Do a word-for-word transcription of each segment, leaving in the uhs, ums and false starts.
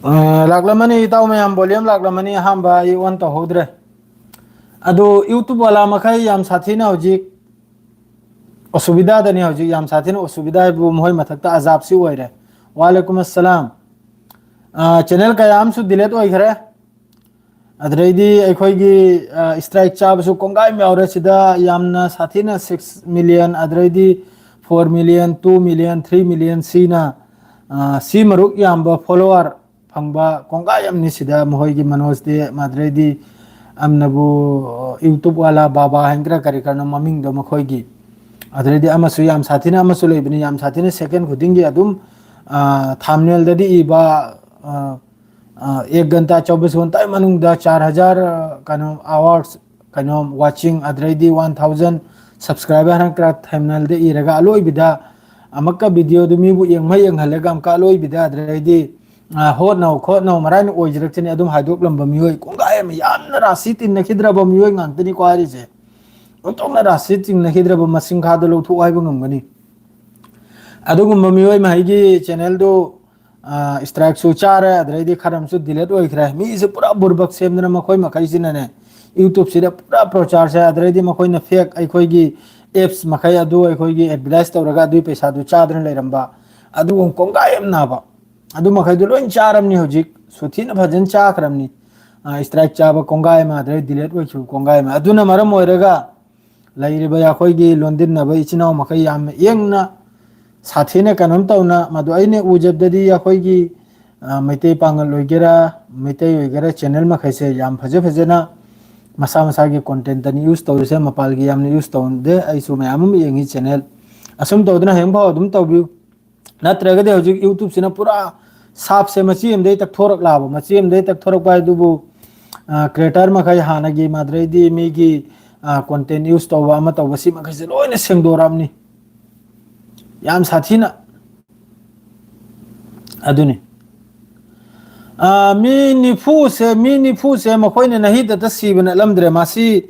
ꯑ, ꯂꯥꯛꯂꯝꯃꯅꯤ ꯏꯇꯥꯎ ꯃꯌꯥꯝ, volume ꯂꯥꯛꯂꯝꯃꯅꯤ꯫ ꯑꯍꯥꯟꯕ ꯑꯩ on ꯇꯧꯍꯧꯗ꯭ꯔꯦ꯫ ꯑꯗꯨ YouTube ꯋꯥꯂꯥ ꯃꯈꯩ ꯌꯥꯝ ꯁꯥꯊꯤꯅ ꯍꯧꯖꯤꯛ ꯑꯁꯨꯕꯤꯗꯥꯗꯅꯤ, ꯍꯧꯖꯤꯛ ꯌꯥꯝ ꯁꯥꯊꯤꯅ ꯑꯁꯨꯕꯤꯗꯥ ꯍꯥꯏꯕꯨ ꯃꯈꯣꯏ ꯃꯊꯛꯇ ꯑꯖꯥꯞꯁꯤ ꯑꯣꯏꯔꯦ꯫ ꯋꯥꯂꯦꯀꯨꯝ ꯑꯁꯂꯥꯝ꯫ ꯑ, channel ꯀꯌꯥ ꯑꯃꯁꯨ delete ꯑꯣꯏꯈ꯭ꯔꯦ꯫ ꯑꯗꯨꯗꯩꯗꯤ ꯑꯩꯈꯣꯏꯒꯤ, ꯑ, strike ꯆꯥꯕꯁꯨ ꯀꯣꯡꯒꯥꯏ ꯑꯃ ꯌꯥꯎꯔꯦ꯫ ꯁꯤꯗ ꯌꯥꯝꯅ ꯁꯥꯊꯤꯅ six million, ꯑꯗꯨꯗꯩꯗꯤ four million, two million, three million ꯁꯤꯅ, ꯑ, ꯁꯤ ꯃꯔꯨꯛ ꯌꯥꯝꯕ follower ꯐꯪꯕ ꯀꯣꯡꯒꯥꯏ ꯑꯃꯅꯤ꯫ ꯁꯤꯗ ꯃꯈꯣꯏꯒꯤ ꯃꯅꯣꯖ ꯗꯦ, ꯑꯗꯨꯗꯩꯗꯤ ꯑꯃꯅꯕꯨ YouTube ꯋꯥꯂꯥ ꯕꯥꯕꯥ ꯍꯥꯏꯅ ꯀꯔꯤ ꯀꯔꯤꯅꯣ ꯃꯃꯤꯡꯗꯣ ꯃꯈꯣꯏꯒꯤ꯫ ꯑꯗꯨꯗꯩꯗꯤ ꯑꯃꯁꯨ ꯌꯥꯝ ꯁꯥꯊꯤꯅ ꯑꯃꯁꯨ ꯂꯩꯕꯅꯤ, ꯌꯥꯝ ꯁꯥꯊꯤꯅ second ꯈꯨꯗꯤꯡꯒꯤ ꯑꯗꯨꯝ, ꯑ, thumbnailꯗꯗꯤ ꯏꯕ, ꯑ, ꯑ, एक घंटा चौबीस घंटा ꯃꯅꯨꯡꯗ चार हज़ार, ꯑ, ꯀꯩꯅꯣ, hours, ꯀꯩꯅꯣ, watching, ꯑꯗꯨꯗꯩꯗꯤ one thousand subscriber ꯍꯥꯏꯅ ꯈꯔ thumbnailꯗ ꯏꯔꯒ ꯑꯂꯣꯏꯕꯤꯗ ꯑꯃꯨꯛꯀ videoꯗꯨ ꯃꯤꯕꯨ ꯌꯦꯡꯃ ꯌꯦꯡꯍꯜꯂꯒ ꯑꯃꯨꯛꯀ ꯑꯂꯣꯏꯕꯤꯗ ꯑꯗꯨꯗꯩꯗꯤ, ꯑ, ꯍꯣꯠꯅꯧ ꯈꯣꯠꯅꯧ ꯃꯔꯥꯏꯅ ꯑꯣꯏꯖꯔꯛꯆꯅꯤ ꯑꯗꯨꯝ ꯍꯥꯏꯗꯣꯛꯂꯝꯕ ꯃꯤꯑꯣꯏ ꯀꯣꯡꯒꯥꯏ ꯑꯃ, ꯌꯥꯝꯅ ꯔꯥꯁꯤ ꯇꯤꯟꯅꯈꯤꯗ꯭ꯔꯕ ꯃꯤꯑꯣꯏ ꯉꯥꯛꯇꯅꯤꯀꯣ ꯍꯥꯏꯔꯤꯁꯦ꯫ ꯑꯣꯟꯊꯣꯛꯅ ꯔꯥꯁꯤ ꯇꯤꯟꯅꯈꯤꯗ꯭ꯔꯕ ꯃꯁꯤꯡ ꯈꯥꯗ ꯂꯧꯊꯣꯛꯎ ꯍꯥꯏꯕ ꯉꯝꯒꯅꯤ꯫ ꯑꯗꯨꯒꯨꯝꯕ ꯃꯤꯑꯣꯏ ꯃꯍꯩꯒꯤ channelꯗꯨ, ꯑ, strikeꯁꯨ ꯆꯥꯔꯦ, ꯑꯗꯨꯗꯩꯗꯤ ꯈꯔ ꯑꯃꯁꯨ delete ꯑꯣꯏꯈ꯭ꯔꯦ꯫ ꯃꯤꯁꯦ ꯄꯨꯔꯥ ꯕꯨꯔꯕꯛ ꯁꯦꯝꯗꯅ ꯃꯈꯣꯏ ꯃꯈꯩꯁꯤꯅꯅꯦ, YouTubeꯁꯤꯗ ꯄꯨꯔꯥ ꯄ꯭ꯔꯣꯆꯥꯔꯁꯦ, ꯑꯗꯨꯗꯩꯗꯤ ꯃꯈꯣꯏꯅ fake ꯑꯩꯈꯣꯏꯒꯤ apps ꯃꯈꯩ ꯑꯗꯨ ꯑꯩꯈꯣꯏꯒꯤ advertise ꯇꯧꯔꯒ ꯑꯗꯨꯒꯤ ꯄꯩꯁꯥꯗꯨ ꯆꯥꯗꯅ ꯂꯩꯔꯝꯕ, ꯑꯗꯨꯒꯨꯝꯕ ꯀꯣꯡꯒꯥꯏ ꯑꯃ ꯅꯥꯕ, ꯑꯗꯨ ꯃꯈꯩꯗꯨ ꯂꯣꯏ ꯆꯥꯔꯝꯅꯤ꯫ ꯍꯧꯖꯤꯛ ꯁꯨꯊꯤꯅ ꯐꯖꯅ ꯆꯥꯈ꯭ꯔꯕꯅꯤ꯫ ꯑ, strike ꯆꯥꯕ ꯀꯣꯡꯒꯥꯏ ꯑꯃ, ꯑꯗꯨꯗꯩ delete ꯑꯣꯏꯈꯤꯕ ꯀꯣꯡꯒꯥꯏ ꯑꯃ꯫ ꯑꯗꯨꯅ ꯃꯔꯝ ꯑꯣꯏꯔꯒ ꯂꯩꯔꯤꯕ ꯑꯩꯈꯣꯏꯒꯤ ꯂꯣꯟꯗꯤꯟꯅꯕ ꯏꯆꯤꯟ ꯏꯅꯥꯎ ꯃꯈꯩ ꯌꯥꯝꯅ ꯌꯦꯡꯅ ꯁꯥꯊꯤꯅ ꯀꯩꯅꯣꯝ ꯇꯧꯅ, ꯃꯗꯨ ꯑꯩꯅ ꯎꯖꯕꯗꯗꯤ ꯑꯩꯈꯣꯏꯒꯤ, ꯑ, ꯃꯩꯇꯩ ꯄꯥꯉꯜ ꯑꯣꯏꯒꯦꯔꯥ, ꯃꯩꯇꯩ ꯑꯣꯏꯒꯦꯔꯥ, channel ꯃꯈꯩꯁꯦ ꯌꯥꯝ ꯐꯖ ꯐꯖꯅ ꯃꯁꯥ ꯃꯁꯥꯒꯤ contentꯇꯅꯤ use ꯇꯧꯔꯤꯁꯦ, ꯃꯄꯥꯜꯒꯤ ꯌꯥꯝꯅ use ꯇꯧꯗꯦ꯫ ꯑꯩꯁꯨ ꯃꯌꯥꯝ ꯑꯃ ꯌꯦꯡꯉꯤ channel꯫ ꯑꯁꯨꯝ ꯇꯧꯗꯅ ꯍꯌꯦꯡꯐꯥꯎ ꯑꯗꯨꯝ ꯇꯧꯕꯤꯌꯨ꯫ ꯅꯠꯇ꯭ꯔꯒꯗꯤ ꯍꯧꯖꯤꯛ YouTubeꯁꯤꯅ ꯄꯨꯔꯥ ꯁꯥꯞꯁꯦ ꯃꯆꯤ ꯑꯃꯗꯩ ꯇꯛꯊꯣꯔꯛꯂꯛꯑꯕ, ꯃꯆꯤ ꯑꯃꯗꯩ ꯇꯛꯊꯣꯔꯛꯄ ꯍꯥꯏꯗꯨꯕꯨ, ꯑ, creator ꯃꯈꯩ ꯍꯥꯟꯅꯒꯤ ꯃꯥꯗ꯭ꯔꯩꯗꯤ ꯃꯤꯒꯤ, ꯑ, content use ꯇꯧꯕ ꯑꯃ ꯇꯧꯕ ꯁꯤ ꯃꯈꯩꯁꯦ ꯂꯣꯏꯅ ꯁꯦꯡꯗꯣꯔꯛꯑꯕꯅꯤ꯫ ꯌꯥꯝ ꯁꯥꯊꯤꯅ꯫ ꯑꯗꯨꯅꯤ꯫ ꯑ, ꯃꯤ ꯅꯤꯐꯨꯁꯦ, ꯃꯤ ꯅꯤꯐꯨꯁꯦ ꯃꯈꯣꯏꯅ ꯅꯍꯤꯗꯇ ꯁꯤꯕ ꯅꯠꯂꯝꯗ꯭ꯔꯦ꯫ ꯃꯁꯤ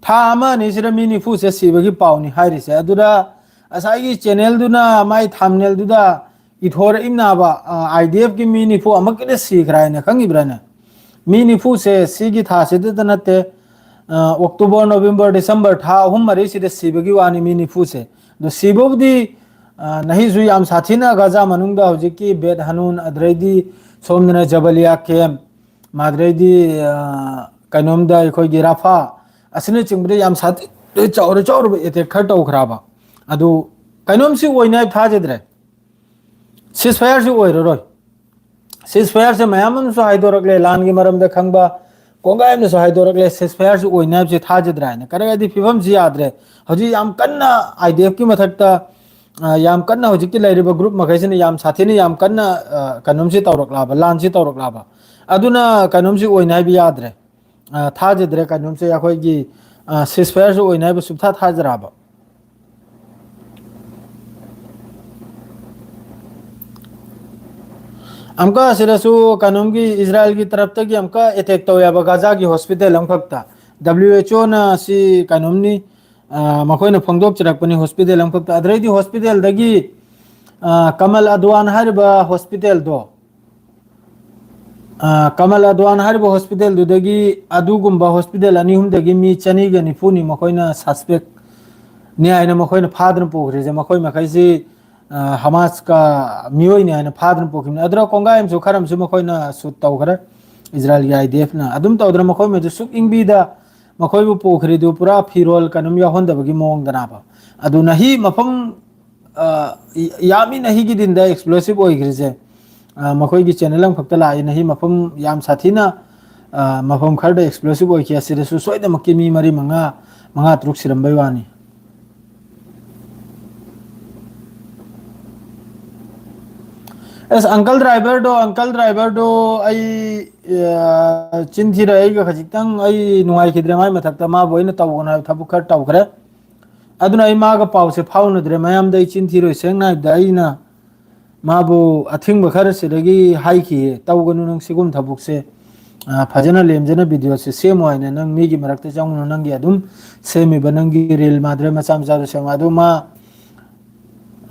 ꯊꯥ ꯑꯃ ꯑꯅꯤꯁꯤꯗ ꯃꯤ ꯅꯤꯐꯨꯁꯦ ꯁꯤꯕꯒꯤ ꯄꯥꯎꯅꯤ ꯍꯥꯏꯔꯤꯁꯦ꯫ ꯑꯗꯨꯗ ꯉꯁꯥꯏꯒꯤ channelꯗꯨꯅ ꯃꯥꯏ thumbnailꯗꯨꯗ ꯀꯤꯊꯣꯔꯛꯏꯝꯅꯥꯕ꯫ ꯑꯥꯏ ꯗꯤ ꯑꯦꯐꯀꯤ ꯃꯤ ꯅꯤꯐꯨ ꯑꯃꯨꯛꯀꯤꯗ ꯁꯤꯈ꯭ꯔꯦ ꯍꯥꯏꯅ ꯈꯪꯉꯤꯕ꯭ꯔꯥꯅꯦ? ꯃꯤ ꯅꯤꯐꯨꯁꯦ ꯁꯤꯒꯤ ꯊꯥꯁꯤꯗꯇ ꯅꯠꯇꯦ, ꯑ, ꯑꯣꯛꯇꯣꯕꯔ, ꯅꯣꯕꯦꯝꯕꯔ, ꯗꯤꯁꯦꯝꯕꯔ ꯊꯥ ꯑꯍꯨꯝ ꯃꯔꯤꯁꯤꯗ ꯁꯤꯕꯒꯤ ꯋꯥꯅꯤ ꯃꯤ ꯅꯤꯐꯨꯁꯦ꯫ ꯑꯗꯣ ꯁꯤꯕꯕꯨꯗꯤ, ꯑ, ꯅꯍꯤꯁꯨ ꯌꯥꯝ ꯁꯥꯊꯤꯅ ꯒꯥꯖꯥ ꯃꯅꯨꯡꯗ ꯍꯧꯖꯤꯛꯀꯤ ꯕꯦꯠ ꯍꯅꯨꯟ, ꯑꯗꯨꯗꯩꯗꯤ ꯁꯣꯝꯗꯅ ꯖꯕꯂꯤꯌꯥ ꯀꯦꯝ, ꯃꯥꯗ꯭ꯔꯩꯗꯤ, ꯑ, ꯀꯩꯅꯣꯝꯗ ꯑꯩꯈꯣꯏꯒꯤ ꯔꯥꯐꯥ ꯑꯁꯤꯅꯆꯤꯡꯕꯗ ꯌꯥꯝ ꯁꯥꯊꯤ-, ꯆꯥꯎꯔ-, ꯆꯥꯎꯔꯕ ꯑꯦꯇꯦꯛ ꯈꯔ ꯇꯧꯈ꯭ꯔꯕ꯫ ꯑꯗꯨ ꯀꯩꯅꯣꯝꯁꯤ ꯑꯣꯏꯅꯤ ꯍꯥꯏꯕ ꯊꯥꯖꯗ꯭ꯔꯦ꯫ ꯁꯤꯁ ꯐꯥꯌꯔꯁꯤ ꯑꯣꯏꯔꯔꯣꯏ꯫ ꯁꯤꯁ ꯐꯥꯌꯔꯁꯦ ꯃꯌꯥꯝ ꯑꯃꯁꯨ ꯍꯥꯏꯗꯣꯔꯛꯂꯦ, ꯂꯥꯟꯒꯤ ꯃꯔꯝꯗ ꯈꯪꯕ ꯀꯣꯡꯒꯥꯏ ꯑꯃꯅꯁꯨ ꯍꯥꯏꯗꯣꯔꯛꯂꯦ, ꯁꯤꯁ ꯐꯥꯌꯔꯁꯤ ꯑꯣꯏꯅꯤ ꯍꯥꯏꯕꯁꯤ ꯊꯥꯖꯗ꯭ꯔꯦ ꯍꯥꯏꯅ꯫ ꯀꯔꯤꯒꯤꯗꯤ ꯐꯤꯕꯝꯁꯤ ꯌꯥꯗ꯭ꯔꯦ꯫ ꯍꯧꯖꯤꯛ ꯌꯥꯝ ꯀꯟꯅ ꯑꯥꯏ ꯗꯤ ꯑꯦꯐꯀꯤ ꯃꯊꯛꯇ, ꯑ, ꯌꯥꯝ ꯀꯟꯅ ꯍꯧꯖꯤꯛꯀꯤ ꯂꯩꯔꯤꯕ ꯒ꯭ꯔꯨꯞ ꯃꯈꯩꯁꯤꯅ ꯌꯥꯝ ꯁꯥꯊꯤꯅ ꯌꯥꯝ ꯀꯟꯅ, ꯑ, ꯀꯩꯅꯣꯝꯁꯤ ꯇꯧꯔꯛꯂꯕ, ꯂꯥꯟꯁꯤ ꯇꯧꯔꯛꯂꯕ꯫ ꯑꯗꯨꯅ ꯀꯩꯅꯣꯝꯁꯤ ꯑꯣꯏꯅꯤ ꯍꯥꯏꯕ ꯌꯥꯗ꯭ꯔꯦ꯫ ꯑ, ꯊꯥꯖꯗ꯭ꯔꯦ ꯀꯩꯅꯣꯝꯁꯦ ꯑꯩꯈꯣꯏꯒꯤ, ꯑ, ceasefire ꯁꯨ ꯑꯣꯏꯅꯤ ꯍꯥꯏꯕ ꯁꯨꯞꯊꯥ ꯊꯥꯖꯔꯛꯑꯕ꯫ ꯑꯃꯨꯛꯀ ꯑꯁꯤꯗꯁꯨ ꯀꯩꯅꯣꯝꯒꯤ ꯏꯖꯔꯥꯏꯜꯒꯤ ꯇꯔꯞꯇꯒꯤ ꯑꯃꯨꯛꯀ attack ꯇꯧꯋꯦꯕ ꯒꯥꯖꯥꯒꯤ hospital ꯑꯃꯈꯛꯇ꯫ W H O ꯅ ꯁꯤ ꯀꯩꯅꯣꯝꯅꯤ, ꯑ, ꯃꯈꯣꯏꯅ ꯐꯣꯡꯗꯣꯛꯆꯔꯛꯄꯅꯤ hospital ꯑꯃꯈꯛꯇ꯫ ꯑꯗꯨꯗꯩꯗꯤ hospital ꯗꯒꯤ, ꯑ, ꯀꯃꯜ ꯑꯗꯋꯥꯟ ꯍꯥꯏꯔꯤꯕ hospital ꯗꯣ, ꯑ, ꯀꯃꯜ ꯑꯗꯋꯥꯟ ꯍꯥꯏꯔꯤꯕ hospital ꯗꯨꯗꯒꯤ ꯑꯗꯨꯒꯨꯝꯕ hospital ꯑꯅꯤ ꯑꯍꯨꯝꯗꯒꯤ ꯃꯤ ꯆꯅꯤꯒ ꯅꯤꯐꯨꯅꯤ ꯃꯈꯣꯏꯅ suspect ꯅꯤ ꯍꯥꯏꯅ ꯃꯈꯣꯏꯅ ꯐꯥꯗꯨꯅ ꯄꯨꯈ꯭ꯔꯤꯁꯦ꯫ ꯃꯈꯣꯏ ꯃꯈꯩꯁꯤ, ꯑ, ꯍꯃꯥꯁꯀ ꯃꯤꯑꯣꯏꯅꯤ ꯍꯥꯏꯅ ꯐꯥꯗꯨꯅ ꯄꯨꯈꯤꯕꯅꯤ꯫ ꯑꯗꯨꯅ ꯀꯣꯡꯒꯥꯏ ꯑꯃꯁꯨ ꯈꯔ ꯑꯃꯁꯨ ꯃꯈꯣꯏꯅ shoot ꯇꯧꯈ꯭ꯔꯦ, ꯏꯖꯔꯥꯏꯜꯒꯤ I D F ꯅ꯫ ꯑꯗꯨꯝ ꯇꯧꯗꯅ ꯃꯈꯣꯏ ꯃꯩꯗꯨ ꯁꯨꯛ ꯏꯪꯕꯤꯗ ꯃꯈꯣꯏꯕꯨ ꯄꯨꯈ꯭ꯔꯤꯗꯨ ꯄꯨꯔꯥ ꯐꯤꯔꯣꯜ ꯀꯩꯅꯣꯝ ꯌꯥꯎꯍꯟꯗꯕꯒꯤ ꯃꯑꯣꯡꯗꯅꯦꯕ꯫ ꯑꯗꯨ ꯅꯍꯤ ꯃꯐꯝ ꯑ, ꯌꯥꯝꯃꯤ ꯅꯍꯤꯒꯤ ꯗꯤꯟꯗ explosive ꯑꯣꯏꯈ꯭ꯔꯤꯁꯦ꯫ ꯑ, ꯃꯈꯣꯏꯒꯤ channel ꯑꯃꯈꯛꯇ ꯂꯥꯛꯏ, ꯅꯍꯤ ꯃꯐꯝ ꯌꯥꯝ ꯁꯥꯊꯤꯅ, ꯑ, ꯃꯐꯝ ꯈꯔꯗ explosive ꯑꯣꯏꯈꯤ꯫ ꯑꯁꯤꯗꯁꯨ ꯁꯣꯏꯗꯅꯃꯛꯀꯤ ꯃꯤ ꯃꯔꯤ, ꯃꯉꯥ, ꯃꯉꯥ, ꯇꯔꯨꯛ ꯁꯤꯔꯝꯕꯩ ꯋꯥꯅꯤ꯫ ꯑꯁ, uncle driver ꯗꯣ, uncle driver ꯗꯣ ꯑꯩ, ꯑ, ꯆꯤꯟ ꯊꯤꯔꯦ, ꯑꯩꯒ ꯈꯖꯤꯛꯇꯪ ꯑꯩ ꯅꯨꯡꯉꯥꯏꯈꯤꯗ꯭ꯔꯦ꯫ ꯃꯥꯏ ꯃꯊꯛꯇ ꯃꯥꯕꯨ ꯑꯩꯅ ꯇꯧꯒꯅꯨ ꯍꯥꯏꯕ ꯊꯕꯛ ꯈꯔ ꯇꯧꯈ꯭ꯔꯦ꯫ ꯑꯗꯨꯅ ꯑꯩ ꯃꯥꯒ ꯄꯥꯎꯁꯦ ꯐꯥꯎꯅꯗ꯭ꯔꯦ꯫ ꯃꯌꯥꯝꯗ ꯑꯩ ꯆꯤꯟ ꯊꯤꯔꯣꯏ, ꯁꯦꯡꯅ ꯍꯥꯏꯕꯗ ꯑꯩꯅ ꯃꯥꯕꯨ ꯑꯊꯤꯡꯕ ꯈꯔ ꯁꯤꯗꯒꯤ ꯍꯥꯏꯈꯤꯌꯦ, "ꯇꯧꯒꯅꯨ ꯅꯪ ꯁꯤꯒꯨꯝꯕ ꯊꯕꯛꯁꯦ, ꯑ, ꯐꯖꯅ ꯂꯦꯝꯖꯅ video ꯁꯦ ꯁꯦꯝꯃꯨ" ꯍꯥꯏꯅ, "ꯅꯪ ꯃꯤꯒꯤ ꯃꯔꯛꯇ ꯆꯪꯒꯅꯨ, ꯅꯪꯒꯤ ꯑꯗꯨꯝ ꯁꯦꯝꯃꯤꯕ ꯅꯪꯒꯤ reel ꯃꯥꯗ꯭ꯔꯦ ꯃꯆꯥ ꯃꯆꯥꯗꯣ ꯁꯦꯝꯃꯨ"꯫ ꯑꯗꯨ ꯃꯥ,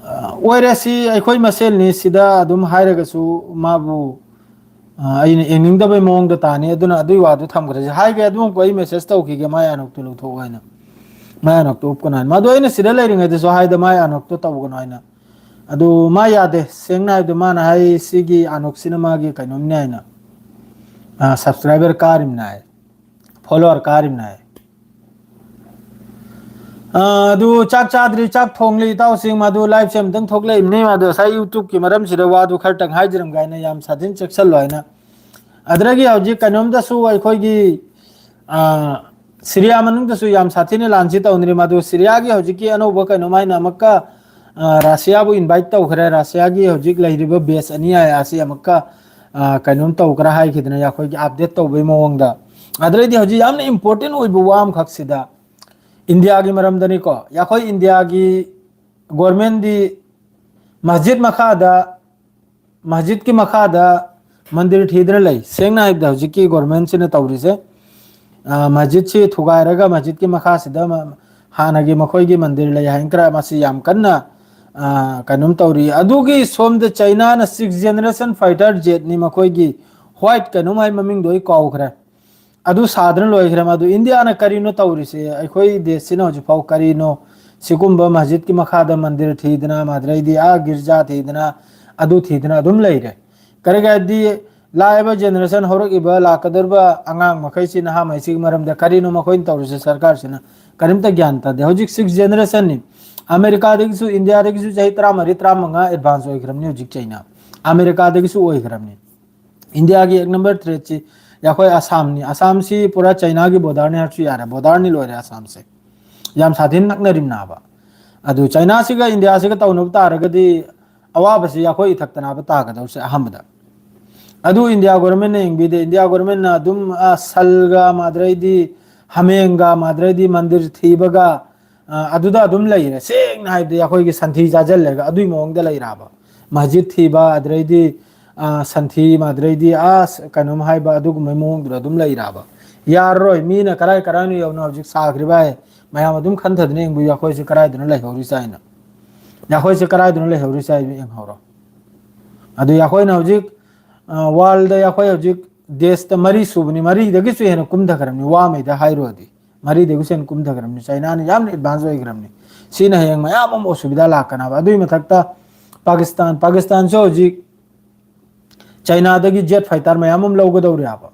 ꯑ, ꯑꯣꯏꯔꯦ, ꯁꯤ ꯑꯩꯈꯣꯏ ꯃꯁꯦꯜꯅꯤ, ꯁꯤꯗ ꯑꯗꯨꯝ ꯍꯥꯏꯔꯒꯁꯨ ꯃꯥꯕꯨ, ꯑ, ꯑꯩꯅ ꯌꯦꯡꯅꯤꯡꯗꯕꯩ ꯃꯑꯣꯡꯗ ꯇꯥꯅꯤ꯫ ꯑꯗꯨꯅ ꯑꯗꯨꯒꯤ ꯋꯥꯗꯨ ꯊꯝꯈ꯭ꯔꯁꯤ꯫ ꯍꯥꯏꯒꯦ, ꯑꯗꯨꯝ ꯑꯩ ꯃꯦꯁꯦꯖ ꯇꯧꯈꯤꯒꯦ, ꯃꯥꯏ ꯑꯅꯣꯛꯇꯨ ꯂꯧꯊꯣꯛꯑꯣ ꯍꯥꯏꯅ, ꯃꯥꯏ ꯑꯅꯣꯛꯇꯨ ꯎꯞꯀꯅꯨ ꯍꯥꯏꯅ꯫ ꯃꯗꯨ ꯑꯩꯅ ꯁꯤꯗ ꯂꯩꯔꯤꯉꯩꯗꯁꯨ ꯍꯥꯏꯗ, ꯃꯥꯏ ꯑꯅꯣꯛꯇꯨ ꯇꯧꯒꯅꯨ ꯍꯥꯏꯅ꯫ ꯑꯗꯨ ꯃꯥ ꯌꯥꯗꯦ꯫ ꯁꯦꯡꯅ ꯍꯥꯏꯕꯗ, ꯃꯥꯅ ꯍꯥꯏ, ꯁꯤꯒꯤ ꯑꯅꯣꯛꯁꯤꯅ ꯃꯥꯒꯤ ꯀꯩꯅꯣꯝꯅꯤ ꯍꯥꯏꯅ, ꯑ, ꯁꯕꯁꯀ꯭ꯔꯥꯏꯕꯔ ꯀꯥꯔꯤꯕꯅꯤ ꯍꯥꯏ, ꯐꯣꯂꯣꯋꯔ ꯀꯥꯔꯤꯕꯅꯤ ꯍꯥꯏ꯫ ꯑ, ꯑꯗꯨ ꯆꯥꯛ ꯆꯥꯗ꯭ꯔꯤ, ꯆꯥꯛ ꯊꯣꯡꯂꯤ ꯏꯇꯥꯎꯁꯤꯡ꯫ ꯃꯗꯨ ꯂꯥꯏꯐꯁꯦ ꯑꯝꯇꯪ ꯊꯣꯛꯂꯛꯏꯕꯅꯤ꯫ ꯃꯗꯨ ꯉꯁꯥꯏ ꯌꯨꯇ꯭ꯌꯨꯕꯀꯤ ꯃꯔꯝꯁꯤꯗ ꯋꯥꯗꯨ ꯈꯔꯇꯪ ꯍꯥꯏꯖꯔꯝꯒꯦ ꯍꯥꯏꯅ, ꯌꯥꯝ ꯁꯥꯊꯤꯅ ꯆꯦꯛꯁꯜꯂꯣ ꯍꯥꯏꯅ꯫ ꯑꯗꯨꯗꯒꯤ ꯍꯧꯖꯤꯛ ꯀꯩꯅꯣꯝꯗꯁꯨ ꯑꯩꯈꯣꯏꯒꯤ, ꯑ, ꯁꯤꯔꯤꯌꯥ ꯃꯅꯨꯡꯗꯁꯨ ꯌꯥꯝ ꯁꯥꯊꯤꯅ ꯂꯥꯟꯁꯤ ꯇꯧꯅꯔꯤ꯫ ꯃꯗꯨ ꯁꯤꯔꯤꯌꯥꯒꯤ ꯍꯧꯖꯤꯛꯀꯤ ꯑꯅꯧꯕ ꯀꯩꯅꯣꯝ ꯍꯥꯏꯅ ꯑꯃꯨꯛꯀ, ꯑ, ꯔꯁꯤꯌꯥꯕꯨ ꯏꯟꯚꯥꯏꯠ ꯇꯧꯈ꯭ꯔꯦ꯫ ꯔꯁꯤꯌꯥꯒꯤ ꯍꯧꯖꯤꯛ ꯂꯩꯔꯤꯕ ꯕꯦꯁ ꯑꯅꯤ ꯑꯁꯤ ꯑꯃꯨꯛꯀ, ꯑ, ꯀꯩꯅꯣꯝ ꯇꯧꯈ꯭ꯔꯦ ꯍꯥꯏꯈꯤꯗꯅ, ꯑꯩꯈꯣꯏꯒꯤ ꯑꯞꯗꯦꯠ ꯇꯧꯕꯒꯤ ꯃꯑꯣꯡꯗ꯫ ꯑꯗꯨꯗꯩꯗꯤ ꯍꯧꯖꯤꯛ ꯌꯥꯝꯅ ꯏꯝꯄꯣꯔꯇꯦꯟ ꯑꯣꯏꯕ ꯋꯥ ꯑꯃꯈꯛꯁꯤꯗ, ꯏꯟꯗꯤꯌꯥꯒꯤ ꯃꯔꯝꯗꯅꯤꯀꯣ, ꯑꯩꯈꯣꯏ ꯏꯟꯗꯤꯌꯥꯒꯤ ꯒꯣꯔꯃꯦꯟꯗꯤ ꯃꯁꯖꯤꯗ ꯃꯈꯥꯗ, ꯃꯁꯖꯤꯗꯀꯤ ꯃꯈꯥꯗ ꯃꯟꯗꯤꯔ ꯊꯤꯗꯅ ꯂꯩ꯫ ꯁꯦꯡꯅ ꯍꯥꯏꯕꯗ, ꯍꯧꯖꯤꯛꯀꯤ ꯒꯣꯔꯃꯦꯟꯁꯤꯅ ꯇꯧꯔꯤꯁꯦ, ꯑ, ꯃꯁꯖꯤꯗꯁꯤ ꯊꯨꯒꯥꯏꯔꯒ ꯃꯁꯖꯤꯗꯀꯤ ꯃꯈꯥꯁꯤꯗ ꯃ-, ꯍꯥꯟꯅꯒꯤ ꯃꯈꯣꯏꯒꯤ ꯃꯟꯗꯤꯔ ꯂꯩ ꯍꯥꯏꯅ ꯈꯔ ꯃꯁꯤ ꯌꯥꯝ ꯀꯟꯅ, ꯑ, ꯀꯩꯅꯣꯝ ꯇꯧꯔꯤ꯫ ꯑꯗꯨꯒꯤ ꯁꯣꯝꯗ ꯆꯩꯅꯥꯅ sixth generation fighter jetꯅꯤ ꯃꯈꯣꯏꯒꯤ white ꯀꯩꯅꯣꯝ ꯍꯥꯏ, ꯃꯃꯤꯡꯗꯣ ꯑꯩ ꯀꯥꯎꯈ꯭ꯔꯦ꯫ ꯑꯗꯨ ꯁꯥꯗꯅ ꯂꯣꯏꯈ꯭ꯔꯦ꯫ ꯃꯗꯨ ꯏꯟꯗꯤꯌꯥꯅ ꯀꯔꯤꯅꯣ ꯇꯧꯔꯤꯁꯦ? ꯑꯩꯈꯣꯏ ꯗꯦꯁꯁꯤꯅ ꯍꯧꯖꯤꯛꯐꯥꯎ ꯀꯔꯤꯅꯣ? ꯁꯤꯒꯨꯝꯕ ꯃꯁꯖꯤꯗꯀꯤ ꯃꯈꯥꯗ ꯃꯟꯗꯤꯔ ꯊꯤꯗꯅ, ꯃꯗꯨꯗꯩꯗꯤ ꯑꯥ ꯒꯤꯔꯖꯥ ꯊꯤꯗꯅ, ꯑꯗꯨ ꯊꯤꯗꯅ ꯑꯗꯨꯝ ꯂꯩꯔꯦ꯫ ꯀꯔꯤꯒꯤ ꯍꯥꯏꯗꯤ, ꯂꯥꯛꯏꯕ ꯖꯦꯅꯦꯔꯦꯁꯟ, ꯍꯧꯔꯛꯏꯕ ꯂꯥꯛꯀꯗꯧꯔꯤꯕ ꯑꯉꯥꯡ ꯃꯈꯩꯁꯤ, ꯅꯍꯥ ꯃꯈꯩꯁꯤꯒꯤ ꯃꯔꯝꯗ ꯀꯔꯤꯅꯣ ꯃꯈꯣꯏꯅ ꯇꯧꯔꯤꯁꯦ? ꯁꯔꯀꯥꯔꯁꯤꯅ ꯀꯔꯤꯝꯇ ꯒ꯭ꯌꯥꯟ ꯇꯥꯗꯦ꯫ ꯍꯧꯖꯤꯛ sixth generationꯅꯤ꯫ ꯑꯃꯦꯔꯤꯀꯥꯗꯒꯤꯁꯨ, ꯏꯟꯗꯤꯌꯥꯗꯒꯤꯁꯨ ꯆꯍꯤ ꯇꯔꯥꯃꯔꯤ, ꯇꯔꯥꯃꯉꯥ advance ꯑꯣꯏꯈ꯭ꯔꯕꯅꯤ ꯍꯧꯖꯤꯛ ꯆꯩꯅꯥ꯫ ꯑꯃꯦꯔꯤꯀꯥꯗꯒꯤꯁꯨ ꯑꯣꯏꯈ꯭ꯔꯕꯅꯤ꯫ ꯏꯟꯗꯤꯌꯥꯒꯤ ꯑꯦꯛ ꯅꯝꯕꯔ ꯊ꯭ꯔꯦꯠꯁꯤ ꯑꯩꯈꯣꯏ ꯑꯁꯥꯝꯅꯤ꯫ ꯑꯁꯥꯝꯁꯤ ꯄꯨꯔꯥ ꯆꯩꯅꯥꯒꯤ ꯕꯣꯔꯗꯔꯅꯤ ꯍꯥꯏꯔꯁꯨ ꯌꯥꯔꯦ, ꯕꯣꯔꯗꯔꯅꯤ ꯂꯣꯏꯔꯦ ꯑꯁꯥꯝꯁꯦ꯫ ꯌꯥꯝ ꯁꯥꯊꯤꯅ ꯅꯛꯅꯔꯤꯕꯅꯦꯕ꯫ ꯑꯗꯨ ꯆꯩꯅꯥꯁꯤꯒ ꯏꯟꯗꯤꯌꯥꯁꯤꯒ ꯇꯧꯅꯕ ꯇꯥꯔꯒꯗꯤ, ꯑꯋꯥꯕꯁꯤ ꯑꯩꯈꯣꯏ ꯏꯊꯛꯇꯅꯦꯕ ꯇꯥꯒꯗꯧꯔꯤꯁꯦ ꯑꯍꯥꯟꯕꯗ꯫ ꯑꯗꯨ ꯏꯟꯗꯤꯌꯥ ꯒꯣꯔꯃꯦꯟꯅ ꯌꯦꯡꯕꯤꯗꯦ꯫ ꯏꯟꯗꯤꯌꯥ ꯒꯣꯔꯃꯦꯟꯅ ꯑꯗꯨꯝ, ꯑ, ꯁꯜꯒ, ꯃꯥꯗ꯭ꯔꯩꯗꯤ ꯍꯥꯃꯦꯡꯒ, ꯃꯥꯗ꯭ꯔꯩꯗꯤ ꯃꯟꯗꯤꯔ ꯊꯤꯕꯒ, ꯑ, ꯑꯗꯨꯗ ꯑꯗꯨꯝ ꯂꯩꯔꯦ꯫ ꯁꯦꯡꯅ ꯍꯥꯏꯕꯗꯤ, ꯑꯩꯈꯣꯏꯒꯤ ꯁꯟꯊꯤ ꯆꯥꯁꯤꯜꯂꯒ ꯑꯗꯨꯒꯤ ꯃꯑꯣꯡꯗ ꯂꯩꯔꯦꯕ꯫ ꯃꯁꯖꯤꯗ ꯊꯤꯕ, ꯑꯗꯨꯗꯩꯗꯤ, ꯑ, ꯁꯟꯊꯤ, ꯃꯥꯗ꯭ꯔꯩꯗꯤ, ꯑ, ꯀꯩꯅꯣꯝ ꯍꯥꯏꯕ, ꯑꯗꯨꯒꯨꯝꯕꯩ ꯃꯑꯣꯡꯗꯨꯗ ꯑꯗꯨꯝ ꯂꯩꯔꯦꯕ꯫ ꯌꯥꯔꯔꯣꯏ꯫ ꯃꯤꯅ ꯀꯔꯥꯏ ꯀꯔꯥꯏꯅꯣ ꯌꯧꯅ ꯍꯧꯖꯤꯛ ꯁꯥꯈ꯭ꯔꯤꯕ ꯍꯥꯏ꯫ ꯃꯌꯥꯝ ꯑꯗꯨꯝ ꯈꯟꯊꯗꯅ ꯌꯦꯡꯕꯤꯌꯨ, ꯑꯩꯈꯣꯏꯁꯦ ꯀꯗꯥꯏꯗꯅꯣ ꯂꯩꯍꯧꯔꯤꯁꯦ ꯍꯥꯏꯅ꯫ ꯑꯩꯈꯣꯏꯁꯦ ꯀꯗꯥꯏꯗꯅꯣ ꯂꯩꯍꯧꯔꯤꯁꯦ ꯍꯥꯏꯗꯨ ꯌꯦꯡꯍꯧꯔꯣ꯫ ꯑꯗꯨ ꯑꯩꯈꯣꯏꯅ ꯍꯧꯖꯤꯛ ꯋꯥꯔꯜꯗ ꯑꯩꯈꯣꯏ ꯍꯧꯖꯤꯛ ꯗꯦꯁꯇ ꯃꯔꯤ ꯁꯨꯕꯅꯤ, ꯃꯔꯤꯗꯒꯤꯁꯨ ꯍꯦꯟꯅ ꯀꯨꯝꯊꯈ꯭ꯔꯕꯅꯤ, ꯋꯥꯉꯩꯗ ꯍꯥꯏꯔꯨꯔꯗꯤ ꯃꯔꯤꯗꯒꯤꯁꯨ ꯍꯦꯟꯅ ꯀꯨꯝꯊꯈ꯭ꯔꯕꯅꯤ꯫ ꯆꯥꯏꯅꯥꯅ ꯌꯥꯝꯅ ꯑꯦꯗꯚꯥꯟꯁ ꯑꯣꯏꯈ꯭ꯔꯕꯅꯤ꯫ ꯁꯤꯅ ꯍꯌꯦꯡ ꯃꯌꯥꯝ ꯑꯃ ꯑꯁꯨꯕꯤꯙꯥ ꯂꯥꯛꯀꯅꯕ꯫ ꯑꯗꯨꯒꯤ ꯃꯊꯛꯇ ꯄꯥꯀꯤꯁꯇꯥꯟ, ꯄꯥꯀꯤꯁꯇꯥꯟꯁꯨ ꯍꯧꯖꯤꯛ ꯆꯥꯏꯅꯥꯗꯒꯤ ꯖꯦꯠ ꯐꯥꯏꯇꯔ ꯃꯌꯥꯝ ꯑꯃ ꯂꯧꯒꯗꯧꯔꯤ ꯍꯥꯏꯕ꯫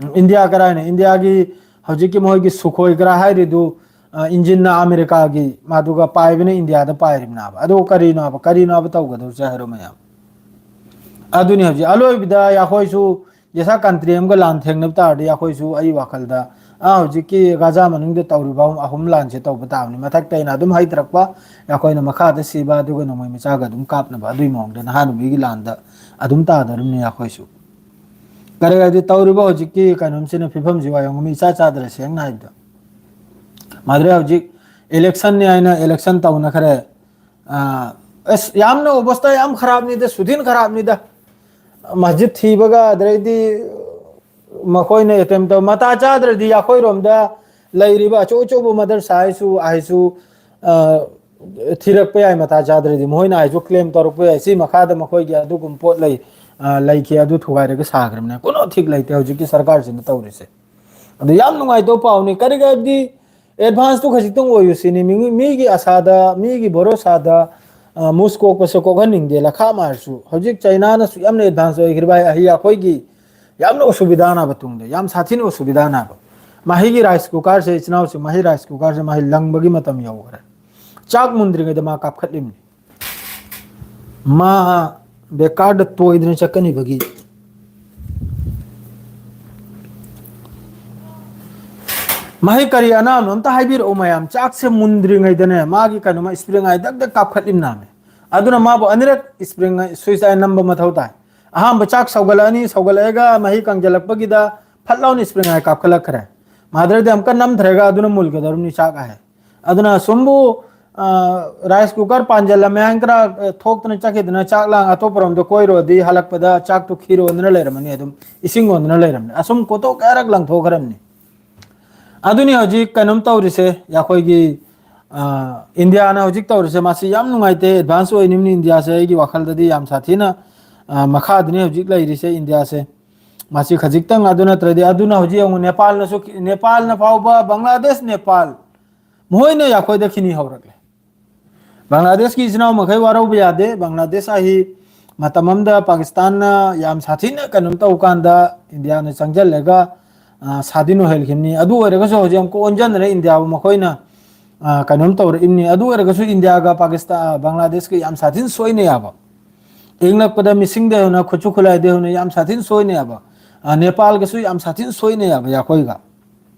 ꯎꯝ, ꯏꯟꯗꯤꯌꯥ ꯀꯔꯥꯏꯅ? ꯏꯟꯗꯤꯌꯥꯒꯤ ꯍꯧꯖꯤꯛꯀꯤ ꯃꯣꯏꯒꯤ ꯁꯨꯈꯣꯏ ꯀꯔꯥ ꯍꯥꯏꯔꯤꯗꯨ, ꯑ, ꯏꯟꯖꯤꯟꯅ ꯑꯃꯦꯔꯤꯀꯥꯒꯤ, ꯃꯗꯨꯒ ꯄꯥꯏꯕꯅ ꯏꯟꯗꯤꯌꯥꯗ ꯄꯥꯏꯔꯤꯕꯅꯦꯕ꯫ ꯑꯗꯨ ꯀꯔꯤꯅꯣ ꯍꯥꯏꯕ? ꯀꯔꯤꯅꯣ ꯍꯥꯏꯕ ꯇꯧꯒꯗꯧꯁꯦ ꯍꯥꯏꯔꯣ ꯃꯌꯥꯝ? ꯑꯗꯨꯅꯤ ꯍꯧꯖꯤꯛ ꯑꯂꯣꯏꯕꯗ ꯑꯩꯈꯣꯏꯁꯨ ꯌꯦꯁꯥ ꯀꯟꯇ꯭ꯔꯤ ꯑꯃꯒ ꯂꯥꯟ ꯊꯦꯡꯅꯕ ꯇꯥꯔꯗꯤ ꯑꯩꯈꯣꯏꯁꯨ ꯑꯩ ꯋꯥꯈꯜꯗ, ꯑ, ꯍꯧꯖꯤꯛꯀꯤ ꯒꯥꯖꯥ ꯃꯅꯨꯡꯗ ꯇꯧꯔꯤꯕ ꯑꯍꯨꯝ ꯂꯥꯟꯁꯦ ꯇꯧꯕ ꯇꯥꯕꯅꯤ꯫ ꯃꯊꯛꯇ ꯑꯩꯅ ꯑꯗꯨꯝ ꯍꯩꯊꯔꯛꯄ, ꯑꯩꯈꯣꯏꯅ ꯃꯈꯥꯗ ꯁꯤꯕ, ꯑꯗꯨꯒ ꯅꯣꯡꯃꯩ ꯃꯆꯥꯒ ꯑꯗꯨꯝ ꯀꯥꯞꯅꯕ, ꯑꯗꯨꯒꯤ ꯃꯑꯣꯡꯗ ꯅꯍꯥꯟ ꯅꯨꯕꯤꯒꯤ ꯂꯥꯟꯗ ꯑꯗꯨꯝ ꯇꯥꯗꯧꯔꯤꯕꯅꯤ ꯑꯩꯈꯣꯏꯁꯨ꯫ ꯀꯔꯤ ꯍꯥꯏꯗꯤ ꯇꯧꯔꯤꯕ ꯍꯧꯖꯤꯛꯀꯤ ꯀꯩꯅꯣꯝꯁꯤꯅ ꯐꯤꯕꯝꯁꯤ ꯋꯥꯌꯣꯡ ꯑꯃ ꯏꯆꯥ ꯆꯥꯗ꯭ꯔꯦ, ꯁꯦꯡꯅ ꯍꯥꯏꯕꯗ꯫ ꯃꯥꯗ꯭ꯔꯦ ꯍꯧꯖꯤꯛ ꯏꯂꯦꯛꯁꯟꯅꯤ ꯍꯥꯏꯅ ꯏꯂꯦꯛꯁꯟ ꯇꯧꯅꯈ꯭ꯔꯦ꯫ ꯑ, ꯑꯁ, ꯌꯥꯝꯅ ꯑꯣꯕꯁꯇꯥ ꯌꯥꯝ ꯈꯔꯥꯞꯅꯤꯗ, ꯁꯨꯊꯤꯟ ꯈꯔꯥꯞꯅꯤꯗ꯫ ꯃꯁꯖꯤꯗ ꯊꯤꯕꯒ ꯑꯗꯩꯗꯤ ꯃꯈꯣꯏꯅ ꯑꯦꯇꯦꯝ ꯇꯧ, ꯃꯇꯥ ꯆꯥꯗ꯭ꯔꯗꯤ ꯑꯩꯈꯣꯏꯔꯣꯝꯗ ꯂꯩꯔꯤꯕ ꯑꯆꯧ ꯑꯆꯧꯕ ꯃꯗꯔꯁꯥ ꯍꯥꯏꯁꯨ, ꯍꯥꯏꯁꯨ, ꯑ, ꯊꯤꯔꯛꯄ ꯌꯥꯏ꯫ ꯃꯇꯥ ꯆꯥꯗ꯭ꯔꯗꯤ ꯃꯈꯣꯏꯅ ꯍꯥꯏꯁꯨ ꯀ꯭ꯂꯦꯝ ꯇꯧꯔꯛꯄ ꯌꯥꯏ, ꯁꯤ ꯃꯈꯥꯗ ꯃꯈꯣꯏꯒꯤ ꯑꯗꯨꯒꯨꯝꯕ ꯄꯣꯠ ꯂꯩ, ꯑ, ꯂꯩꯈꯤ, ꯑꯗꯨ ꯊꯨꯒꯥꯏꯔꯒ ꯁꯥꯈ꯭ꯔꯕꯅꯦ꯫ ꯀꯩꯅꯣ ꯊꯤꯛ ꯂꯩꯇꯦ ꯍꯧꯖꯤꯛꯀꯤ ꯁꯔꯀꯥꯔꯁꯤꯅ ꯇꯧꯔꯤꯁꯦ꯫ ꯑꯗꯨ ꯌꯥꯝ ꯅꯨꯡꯉꯥꯏꯇꯕ ꯄꯥꯎꯅꯤ꯫ ꯀꯔꯤꯒꯤ ꯍꯥꯏꯕꯗꯤ ꯑꯦꯗꯚꯥꯟꯁꯇꯨ ꯈꯖꯤꯛꯇꯪ ꯑꯣꯏꯌꯨ ꯁꯤꯅꯤ꯫ ꯃꯤ-, ꯃꯤꯒꯤ ꯑꯁꯥꯗ, ꯃꯤꯒꯤ ꯚꯣꯔꯣꯁꯥꯗ, ꯑ, ꯃꯨꯁ ꯀꯣꯛꯄꯁꯦ ꯀꯣꯛꯍꯟꯅꯤꯡꯗꯦ꯫ ꯂꯈꯥ ꯃꯥꯔꯁꯨ ꯍꯧꯖꯤꯛ ꯆꯩꯅꯥꯅꯁꯨ ꯌꯥꯝꯅ ꯑꯦꯗꯚꯥꯟꯁ ꯑꯣꯏꯈ꯭ꯔꯤꯕ ꯍꯥꯏ, ꯑꯍꯤ ꯑꯩꯈꯣꯏꯒꯤ ꯌꯥꯝꯅ ꯑꯁꯨꯕꯤꯙꯥꯅꯕ ꯇꯨꯡꯗ, ꯌꯥꯝ ꯁꯥꯊꯤꯅ ꯑꯁꯨꯕꯤꯙꯥꯅꯕ꯫ ꯃꯍꯩꯒꯤ ꯔꯥꯏꯁ ꯀꯨꯀꯔꯁꯦ, ꯏꯆꯤꯟ ꯏꯅꯥꯎꯁꯦ, ꯃꯍꯩ ꯔꯥꯏꯁ ꯀꯨꯀꯔꯁꯦ ꯃꯍꯩ ꯂꯪꯕꯒꯤ ꯃꯇꯝ ꯌꯧꯈ꯭ꯔꯦ꯫ ꯆꯥꯛ ꯃꯨꯟꯗ꯭ꯔꯤꯉꯩꯗ ꯃꯥ ꯀꯥꯞꯈꯠꯂꯤꯕꯅꯤ꯫ ꯃꯥ ꯕꯦꯀꯥꯔꯗ ꯇꯣꯏꯗꯅ ꯆꯠꯀꯅꯤꯕꯒꯤ꯫ ꯃꯍꯩ ꯀꯔꯤ ꯑꯅꯥꯕꯅꯣ ꯑꯝꯇ ꯍꯥꯏꯕꯤꯔꯛꯑꯣ ꯃꯌꯥꯝ꯫ ꯆꯥꯛꯁꯦ ꯃꯨꯟꯗ꯭ꯔꯤꯉꯩꯗꯅꯦ, ꯃꯥꯒꯤ ꯀꯩꯅꯣꯃ ꯏꯁꯄ꯭ꯔꯤꯡ ꯑꯥꯏ ꯗꯛ ꯗꯛ ꯀꯥꯞꯈꯠꯂꯤꯝꯅꯥꯃꯦ꯫ ꯑꯗꯨꯅ ꯃꯥꯕꯨ ꯑꯅꯤꯔꯛ ꯏꯁꯄ꯭ꯔꯤꯡ ꯁ꯭ꯋꯤꯆ ꯑꯥꯏ ꯅꯝꯕ ꯃꯊꯧ ꯇꯥꯏ꯫ ꯑꯍꯥꯟꯕ ꯆꯥꯛ ꯁꯧꯒꯠꯂꯛꯑꯅꯤ, ꯁꯧꯒꯠꯂꯛꯑꯒ ꯃꯍꯤ ꯀꯪꯁꯤꯜꯂꯛꯄꯒꯤꯗ ꯐꯠ ꯂꯥꯎꯅ ꯏꯁꯄ꯭ꯔꯤꯡ ꯑꯥꯏ ꯀꯥꯞꯈꯠꯂꯛꯈ꯭ꯔꯦ꯫ ꯃꯥꯗꯔꯗꯤ ꯑꯃꯨꯛꯀ ꯅꯝꯊꯔꯒ ꯑꯗꯨꯅ ꯃꯨꯜꯒꯗꯧꯔꯤꯕꯅꯤ ꯆꯥꯛ ꯍꯥꯏ꯫ ꯑꯗꯨꯅ ꯁꯨꯝꯕꯨ, ꯑ, ꯔꯥꯏꯁ ꯀꯨꯀꯔ ꯄꯥꯟꯁꯤꯜꯂꯝꯃꯦ ꯍꯥꯏꯅ ꯈꯔ, ꯑ, ꯊꯣꯛꯇꯅ ꯆꯠꯈꯤꯗꯅ ꯆꯥꯛ ꯂꯥꯡ ꯑꯇꯣꯞꯄꯔꯣꯝꯗ ꯀꯣꯏꯔꯨꯔꯗꯤ ꯍꯜꯂꯛꯄꯗ ꯆꯥꯛꯇꯨ ꯈꯤꯔ ꯑꯣꯟꯗꯅ ꯂꯩꯔꯝꯃꯅꯤ, ꯑꯗꯨꯝ ꯏꯁꯤꯡ ꯑꯣꯟꯗꯅ ꯂꯩꯔꯝꯃꯅꯤ꯫ ꯑꯁꯨꯝ ꯀꯣꯇꯣꯛ ꯀꯌꯥꯔꯛ ꯂꯪꯊꯣꯛꯈ꯭ꯔꯕꯅꯤ꯫ ꯑꯗꯨꯅꯤ ꯍꯧꯖꯤꯛ ꯀꯩꯅꯣꯝ ꯇꯧꯔꯤꯁꯦ, ꯑꯩꯈꯣꯏꯒꯤ, ꯑ, ꯏꯟꯗꯤꯌꯥꯅ ꯍꯧꯖꯤꯛ ꯇꯧꯔꯤꯁꯦ, ꯃꯁꯤ ꯌꯥꯝ ꯅꯨꯡꯉꯥꯏꯇꯦ꯫ ꯑꯦꯗꯚꯥꯟꯁ ꯑꯣꯏꯅꯤꯡꯅꯤ ꯏꯟꯗꯤꯌꯥꯁꯦ, ꯑꯩꯒꯤ ꯋꯥꯈꯜꯗꯗꯤ ꯌꯥꯝ ꯁꯥꯊꯤꯅ, ꯑ, ꯃꯈꯥꯗꯅꯤ ꯍꯧꯖꯤꯛ ꯂꯩꯔꯤꯁꯦ ꯏꯟꯗꯤꯌꯥꯁꯦ꯫ ꯃꯁꯤ ꯈꯖꯤꯛꯇꯪ, ꯑꯗꯨ ꯅꯠꯇ꯭ꯔꯗꯤ, ꯑꯗꯨꯅ ꯍꯧꯖꯤꯛ ꯌꯦꯡꯉꯨ, ꯅꯦꯄꯥꯜꯅꯁꯨ, ꯅꯦꯄꯥꯜꯅ ꯐꯥꯎꯕ, ꯕꯪꯒ꯭ꯂꯥꯗꯦꯁ, ꯅꯦꯄꯥꯜ, ꯃꯈꯣꯏꯅ ꯑꯩꯈꯣꯏꯗ ꯈꯤꯅꯤ ꯍꯧꯔꯛꯂꯦ꯫ ꯕꯪꯒ꯭ꯂꯥꯗꯦꯁꯀꯤ ꯏꯆꯤꯟ ꯏꯅꯥꯎ ꯃꯈꯩ ꯋꯥꯔꯧꯕ ꯌꯥꯗꯦ꯫ ꯕꯪꯒ꯭ꯂꯥꯗꯦꯁ ꯑꯍꯤ ꯃꯇꯝ ꯑꯃꯗ ꯄꯥꯀꯤꯁꯇꯥꯟꯅ ꯌꯥꯝ ꯁꯥꯊꯤꯅ ꯀꯩꯅꯣꯝ ꯇꯧ ꯀꯥꯟꯗ ꯏꯟꯗꯤꯌꯥꯅ ꯆꯪꯁꯤꯜꯂꯒ, ꯑ, ꯁꯥꯗꯤꯟ ꯑꯣꯏꯍꯜꯈꯤꯕꯅꯤ꯫ ꯑꯗꯨ ꯑꯣꯏꯔꯒꯁꯨ ꯍꯧꯖꯤꯛ ꯑꯃꯨꯛꯀ ꯑꯣꯟꯁꯤꯟꯗꯅ ꯏꯟꯗꯤꯌꯥꯕꯨ ꯃꯈꯣꯏꯅ, ꯑ, ꯀꯩꯅꯣꯝ ꯇꯧꯔꯛꯏꯕꯅꯤ꯫ ꯑꯗꯨ ꯑꯣꯏꯔꯒꯁꯨ ꯏꯟꯗꯤꯌꯥꯒ ꯄꯥꯀꯤꯁꯇꯥꯟ, ꯕꯪꯒ꯭ꯂꯥꯗꯦꯁꯀ ꯌꯥꯝ ꯁꯥꯊꯤꯅ ꯁꯣꯏꯅ ꯌꯥꯕ, ꯏꯪꯂꯛꯄꯗ ꯃꯤꯁꯤꯡꯗ ꯍꯧꯅ, ꯈꯨꯠꯁꯨ ꯈꯨꯠꯂꯥꯏꯗ ꯍꯧꯅ ꯌꯥꯝ ꯁꯥꯊꯤꯅ ꯁꯣꯏꯅ ꯌꯥꯕ, ꯑ, ꯅꯦꯄꯥꯜꯒꯁꯨ ꯌꯥꯝ ꯁꯥꯊꯤꯅ ꯁꯣꯏꯅ ꯌꯥꯕ ꯌꯥꯈꯣꯏꯒ꯫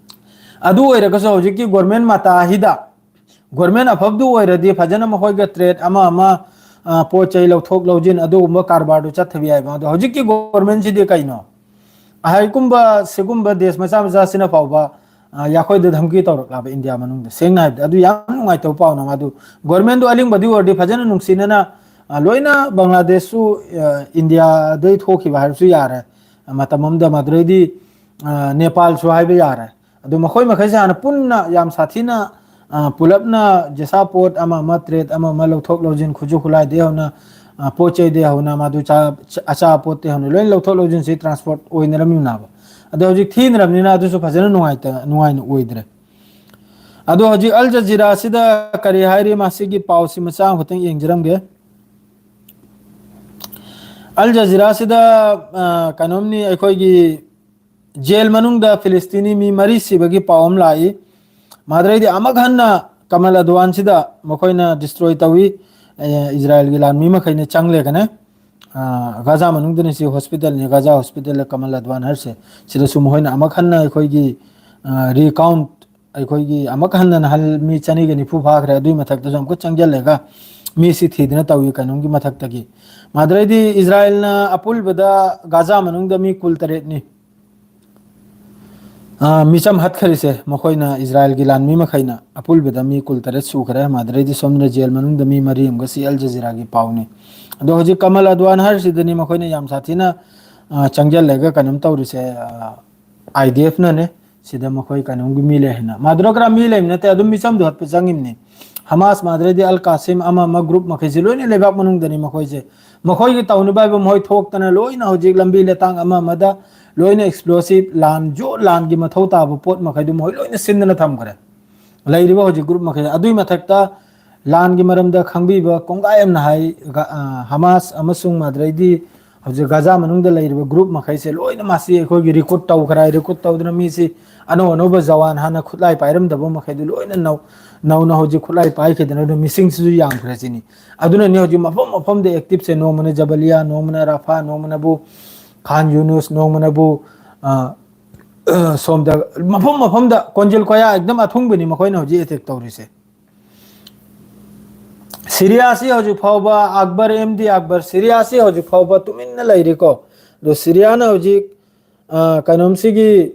ꯑꯗꯨ ꯑꯣꯏꯔꯒꯁꯨ ꯍꯧꯖꯤꯛꯀꯤ ꯒꯣꯔꯃꯦꯟ ꯃꯇꯥ ꯑꯍꯤꯗ, ꯒꯣꯔꯃꯦꯟ ꯑꯐꯕꯗꯨ ꯑꯣꯏꯔꯗꯤ ꯐꯖꯅ ꯃꯈꯣꯏꯒ ꯇ꯭ꯔꯦꯠ ꯑꯃ ꯑꯃ, ꯑ, ꯄꯣꯠ ꯆꯩ ꯂꯧꯊꯣꯛ ꯂꯧꯁꯤꯟ ꯑꯗꯨꯒꯨꯝꯕ ꯀꯔꯕꯥꯔꯗꯨ ꯆꯠꯊꯕ ꯌꯥꯏꯕ꯫ ꯑꯗꯣ ꯍꯧꯖꯤꯛꯀꯤ ꯒꯣꯔꯃꯦꯟꯁꯤꯗꯤ ꯀꯩꯅꯣ? ꯑꯍꯥꯏꯒꯨꯝꯕ ꯁꯤꯒꯨꯝꯕ ꯗꯦꯁ ꯃꯆꯥ ꯃꯆꯥꯁꯤꯅ ꯐꯥꯎꯕ, ꯑ, ꯌꯥꯈꯣꯏꯗ ꯙꯝꯀꯤ ꯇꯧꯔꯛꯂꯕ ꯏꯟꯗꯤꯌꯥ ꯃꯅꯨꯡꯗ, ꯁꯦꯡꯅ ꯍꯥꯏꯕꯗ꯫ ꯑꯗꯨ ꯌꯥꯝ ꯅꯨꯡꯉꯥꯏꯇꯕ ꯄꯥꯎꯅ꯫ ꯃꯥꯗꯨ ꯒꯣꯔꯃꯦꯟꯗꯨ ꯑꯂꯤꯡꯕꯗꯤ ꯑꯣꯏꯔꯗꯤ ꯐꯖꯅ ꯅꯨꯡꯁꯤꯅꯅ, ꯑ, ꯂꯣꯏꯅ ꯕꯪꯒ꯭ꯂꯥꯗꯦꯁꯁꯨ, ꯑ, ꯏꯟꯗꯤꯌꯥꯗꯩ ꯊꯣꯛꯈꯤꯕ ꯍꯥꯏꯔꯁꯨ ꯌꯥꯔꯦ꯫ ꯑ, ꯃꯇꯝ ꯑꯃꯗ ꯃꯗꯨꯗꯩꯗꯤ, ꯑ, ꯅꯦꯄꯥꯜꯁꯨ ꯍꯥꯏꯕ ꯌꯥꯔꯦ꯫ ꯑꯗꯨ ꯃꯈꯣꯏ ꯃꯈꯩꯁꯦ ꯍꯥꯟꯅ ꯄꯨꯟꯅ ꯌꯥꯝ ꯁꯥꯊꯤꯅ, ꯑ, ꯄꯨꯂꯞꯅ ꯖꯦꯁꯥ ꯄꯣꯠ ꯑꯃ ꯑꯃ, ꯇ꯭ꯔꯦꯠ ꯑꯃ ꯑꯃ ꯂꯧꯊꯣꯛ ꯂꯧꯁꯤꯟ, ꯈꯨꯠꯁꯨ ꯈꯨꯠꯂꯥꯏꯗꯒꯤ ꯍꯧꯅ, ꯑ, ꯄꯣꯠ ꯆꯩꯗꯒꯤ ꯍꯧꯅ, ꯃꯗꯨ ꯆꯥ-, ꯑꯆꯥꯄꯣꯠꯇꯒꯤ ꯍꯧꯅ ꯂꯣꯏꯅ ꯂꯧꯊꯣꯛ ꯂꯧꯁꯤꯟꯁꯤ ꯇ꯭ꯔꯥꯟꯁꯄꯣꯔꯠ ꯑꯣꯏꯅꯔꯝꯃꯤꯕꯅꯦꯕ꯫ ꯑꯗꯣ ꯍꯧꯖꯤꯛ ꯊꯤꯅꯔꯕꯅꯤꯅ ꯑꯗꯨꯁꯨ ꯐꯖꯅ ꯅꯨꯡꯉꯥꯏꯇ-, ꯅꯨꯡꯉꯥꯏꯅ ꯑꯣꯏꯗ꯭ꯔꯦ꯫ ꯑꯗꯣ ꯍꯧꯖꯤꯛ ꯑꯜ ꯖꯖꯤꯔꯥꯁꯤꯗ ꯀꯔꯤ ꯍꯥꯏꯔꯤ, ꯃꯁꯤꯒꯤ ꯄꯥꯎꯁꯤ ꯃꯆꯥ ꯑꯃꯈꯛꯇꯪ ꯌꯦꯡꯖꯔꯝꯒꯦ꯫ ꯑꯜ ꯖꯖꯤꯔꯥꯁꯤꯗ, ꯑ, ꯀꯩꯅꯣꯝꯅꯤ, ꯑꯩꯈꯣꯏꯒꯤ ꯖꯦꯜ ꯃꯅꯨꯡꯗ ꯐꯤꯂꯤꯁꯇꯤꯅꯤ ꯃꯤ ꯃꯔꯤ ꯁꯤꯕꯒꯤ ꯄꯥꯎ ꯑꯃ ꯂꯥꯛꯏ꯫ ꯃꯗꯨꯗꯩꯗꯤ ꯑꯃꯨꯛ ꯍꯟꯅ ꯀꯃꯜ ꯑꯗꯋꯥꯟꯁꯤꯗ ꯃꯈꯣꯏꯅ ꯗꯤꯁꯇ꯭ꯔꯣꯏ ꯇꯧꯏ꯫ ꯑꯦ, ꯏꯖꯔꯥꯌꯦꯜꯒꯤ ꯂꯥꯟꯃꯤ ꯃꯈꯩꯅ ꯆꯪꯂꯦꯒꯅꯦ꯫ ꯑ, ꯒꯥꯖꯥ ꯃꯅꯨꯡꯗꯅꯤ ꯁꯤ ꯍꯣꯁꯄꯤꯇꯥꯜꯅꯤ, ꯒꯥꯖꯥ ꯍꯣꯁꯄꯤꯇꯥꯜꯗ ꯀꯃꯜ ꯑꯗꯋꯥꯟ ꯍꯥꯏꯔꯤꯁꯦ꯫ ꯁꯤꯗꯁꯨ ꯃꯈꯣꯏꯅ ꯑꯃꯨꯛ ꯍꯟꯅ ꯑꯩꯈꯣꯏꯒꯤ, ꯑ, ꯔꯤꯀꯥꯎꯟ, ꯑꯩꯈꯣꯏꯒꯤ ꯑꯃꯨꯛ ꯍꯟꯅ ꯅꯍꯜ ꯃꯤ ꯆꯅꯤꯒ ꯅꯤꯐꯨ ꯐꯥꯈ꯭ꯔꯦ꯫ ꯑꯗꯨꯒꯤ ꯃꯊꯛꯇꯁꯨ ꯑꯃꯨꯛꯀ ꯆꯪꯁꯤꯜꯂꯒ ꯃꯤꯁꯤ ꯊꯤꯗꯅ ꯇꯧꯏ ꯀꯩꯅꯣꯝꯒꯤ ꯃꯊꯛꯇꯒꯤ꯫ ꯃꯗꯨꯗꯩꯗꯤ ꯏꯖꯔꯥꯌꯦꯜꯅ ꯑꯄꯨꯟꯕꯗ ꯒꯥꯖꯥ ꯃꯅꯨꯡꯗ ꯃꯤ ꯀꯨꯜ ꯇꯔꯦꯠꯅꯤ꯫ ꯑ, ꯃꯤꯆꯝ ꯍꯠꯈꯔꯤꯁꯦ ꯃꯈꯣꯏꯅ, ꯏꯖꯔꯥꯌꯦꯜꯒꯤ ꯂꯥꯟꯃꯤ ꯃꯈꯩꯅ꯫ ꯑꯄꯨꯟꯕꯗ ꯃꯤ ꯀꯨꯜ ꯇꯔꯦꯠ ꯁꯨꯈ꯭ꯔꯦ꯫ ꯃꯗꯨꯗꯩꯗꯤ ꯁꯣꯝꯗ ꯖꯦꯜ ꯃꯅꯨꯡꯗ ꯃꯤ ꯃꯔꯤ ꯑꯃꯒ ꯁꯤ ꯑꯜ ꯖꯖꯤꯔꯥꯒꯤ ꯄꯥꯎꯅꯤ꯫ ꯑꯗꯣ ꯍꯧꯖꯤꯛ ꯀꯃꯜ ꯑꯗꯋꯥꯟ ꯍꯥꯏꯔꯤꯁꯤꯗꯅꯤ ꯃꯈꯣꯏꯅ ꯌꯥꯝ ꯁꯥꯊꯤꯅ, ꯑ, ꯆꯪꯁꯤꯜꯂꯒ ꯀꯩꯅꯣꯝ ꯇꯧꯔꯤꯁꯦ, ꯑ, ꯑꯥꯏ ꯗꯤ ꯑꯦꯐꯅꯅꯦ꯫ ꯁꯤꯗ ꯃꯈꯣꯏ ꯀꯩꯅꯣꯝꯒꯤ ꯃꯤ ꯂꯩ ꯍꯥꯏꯅ꯫ ꯃꯥꯗꯨꯔꯣ ꯀꯔꯥ ꯃꯤ ꯂꯩꯕ ꯅꯠꯇꯦ, ꯑꯗꯨꯝ ꯃꯤꯆꯝꯗꯣ ꯍꯥꯠꯄ ꯆꯪꯉꯤꯕꯅꯤ꯫ ꯍꯃꯥꯁ, ꯃꯥꯗꯨꯔꯩꯗꯤ ꯑꯜ ꯀꯥꯁꯤꯝ, ꯑꯃ ꯑꯃ ꯒ꯭ꯔꯨꯞ ꯃꯈꯩꯁꯦ ꯂꯣꯏꯅ ꯂꯩꯕꯥꯛ ꯃꯅꯨꯡꯗꯅꯤ ꯃꯈꯣꯏꯁꯦ꯫ ꯃꯈꯣꯏꯒꯤ ꯇꯧꯅꯕ ꯍꯥꯏꯕ ꯃꯈꯣꯏ ꯊꯣꯛꯇꯅ ꯂꯣꯏꯅ ꯍꯧꯖꯤꯛ ꯂꯝꯕꯤ ꯂꯇꯥꯡ ꯑꯃ ꯑꯃꯗ ꯂꯣꯏꯅ ꯑꯦꯛꯁꯄ꯭ꯂꯣꯁꯤꯞ, ꯂꯥꯟ, ꯖꯣ ꯂꯥꯟꯒꯤ ꯃꯊꯧ ꯇꯥꯕ ꯄꯣꯠ ꯃꯈꯩꯗꯨ ꯃꯈꯣꯏ ꯂꯣꯏꯅ ꯁꯤꯟꯗꯅ ꯊꯝꯈ꯭ꯔꯦ꯫ ꯂꯩꯔꯤꯕ ꯍꯧꯖꯤꯛ ꯒ꯭ꯔꯨꯞ ꯃꯈꯩ꯫ ꯑꯗꯨꯏ ꯃꯊꯛꯇ ꯂꯥꯟꯒꯤ ꯃꯔꯝꯗ ꯈꯪꯕꯤꯕ ꯀꯣꯡꯒꯥꯏ ꯑꯃꯅ ꯍꯥꯏ, ꯒ-, ꯑ, ꯍꯃꯥꯁ ꯑꯃꯁꯨꯡ ꯃꯥꯗ꯭ꯔꯩꯗꯤ ꯍꯧꯖꯤꯛ ꯒꯥꯖꯥ ꯃꯅꯨꯡꯗ ꯂꯩꯔꯤꯕ ꯒ꯭ꯔꯨꯞ ꯃꯈꯩꯁꯦ ꯂꯣꯏꯅ ꯃꯁꯤ ꯑꯩꯈꯣꯏꯒꯤ ꯔꯤꯀ꯭ꯔꯨꯠ ꯇꯧꯈ꯭ꯔꯦ꯫ ꯔꯤꯀ꯭ꯔꯨꯠ ꯇꯧꯗꯨꯅ ꯃꯤꯁꯤ ꯑꯅꯧ ꯑꯅꯧꯕ ꯖꯋꯥꯟ, ꯍꯥꯟꯅ ꯈꯨꯠꯂꯥꯏ ꯄꯥꯏꯔꯝꯗꯕ ꯃꯈꯩꯗꯨ ꯂꯣꯏꯅ ꯅꯧ-, ꯅꯧꯅ ꯍꯧꯖꯤꯛ ꯈꯨꯠꯂꯥꯏ ꯄꯥꯏꯈꯤꯗꯅ ꯑꯗꯨ ꯃꯤꯁꯤꯡꯁꯤꯁꯨ ꯌꯥꯝꯈ꯭ꯔꯦ ꯁꯤꯅꯤ꯫ ꯑꯗꯨꯅꯅꯤ ꯍꯧꯖꯤꯛ ꯃꯐꯝ ꯃꯐꯝꯗ ꯑꯦꯛꯇꯤꯞꯁꯦ, ꯅꯣꯡꯃꯅ ꯖꯕꯂꯤꯌꯥ, ꯅꯣꯡꯃꯅ ꯔꯥꯐꯥ, ꯅꯣꯡꯃꯅꯕꯨ ꯈꯥꯟ ꯌꯨꯅꯨꯁ, ꯅꯣꯡꯃꯅꯕꯨ, ꯑ, ꯑ, ꯁꯣꯝꯗ ꯃꯐꯝ ꯃꯐꯝꯗ ꯀꯣꯟꯖꯦꯜ ꯀꯣꯌꯥ ꯑꯦꯛꯗꯝ ꯑꯊꯨꯡꯕꯅꯤ ꯃꯈꯣꯏꯅ ꯍꯧꯖꯤꯛ ꯑꯦꯇꯦꯛ ꯇꯧꯔꯤꯁꯦ꯫ ꯁꯤꯔꯤꯌꯥꯁꯤ ꯍꯧꯖꯤꯛ ꯐꯥꯎꯕ, ꯑꯛꯕꯔ, ꯑꯦꯝ ꯗꯤ ꯑꯛꯕꯔ, ꯁꯤꯔꯤꯌꯥꯁꯤ ꯍꯧꯖꯤꯛ ꯐꯥꯎꯕ ꯇꯨꯃꯤꯟꯅ ꯂꯩꯔꯤꯀꯣ꯫ ꯑꯗꯣ ꯁꯤꯔꯤꯌꯥꯅ ꯍꯧꯖꯤꯛ, ꯑ, ꯀꯩꯅꯣꯝꯁꯤꯒꯤ,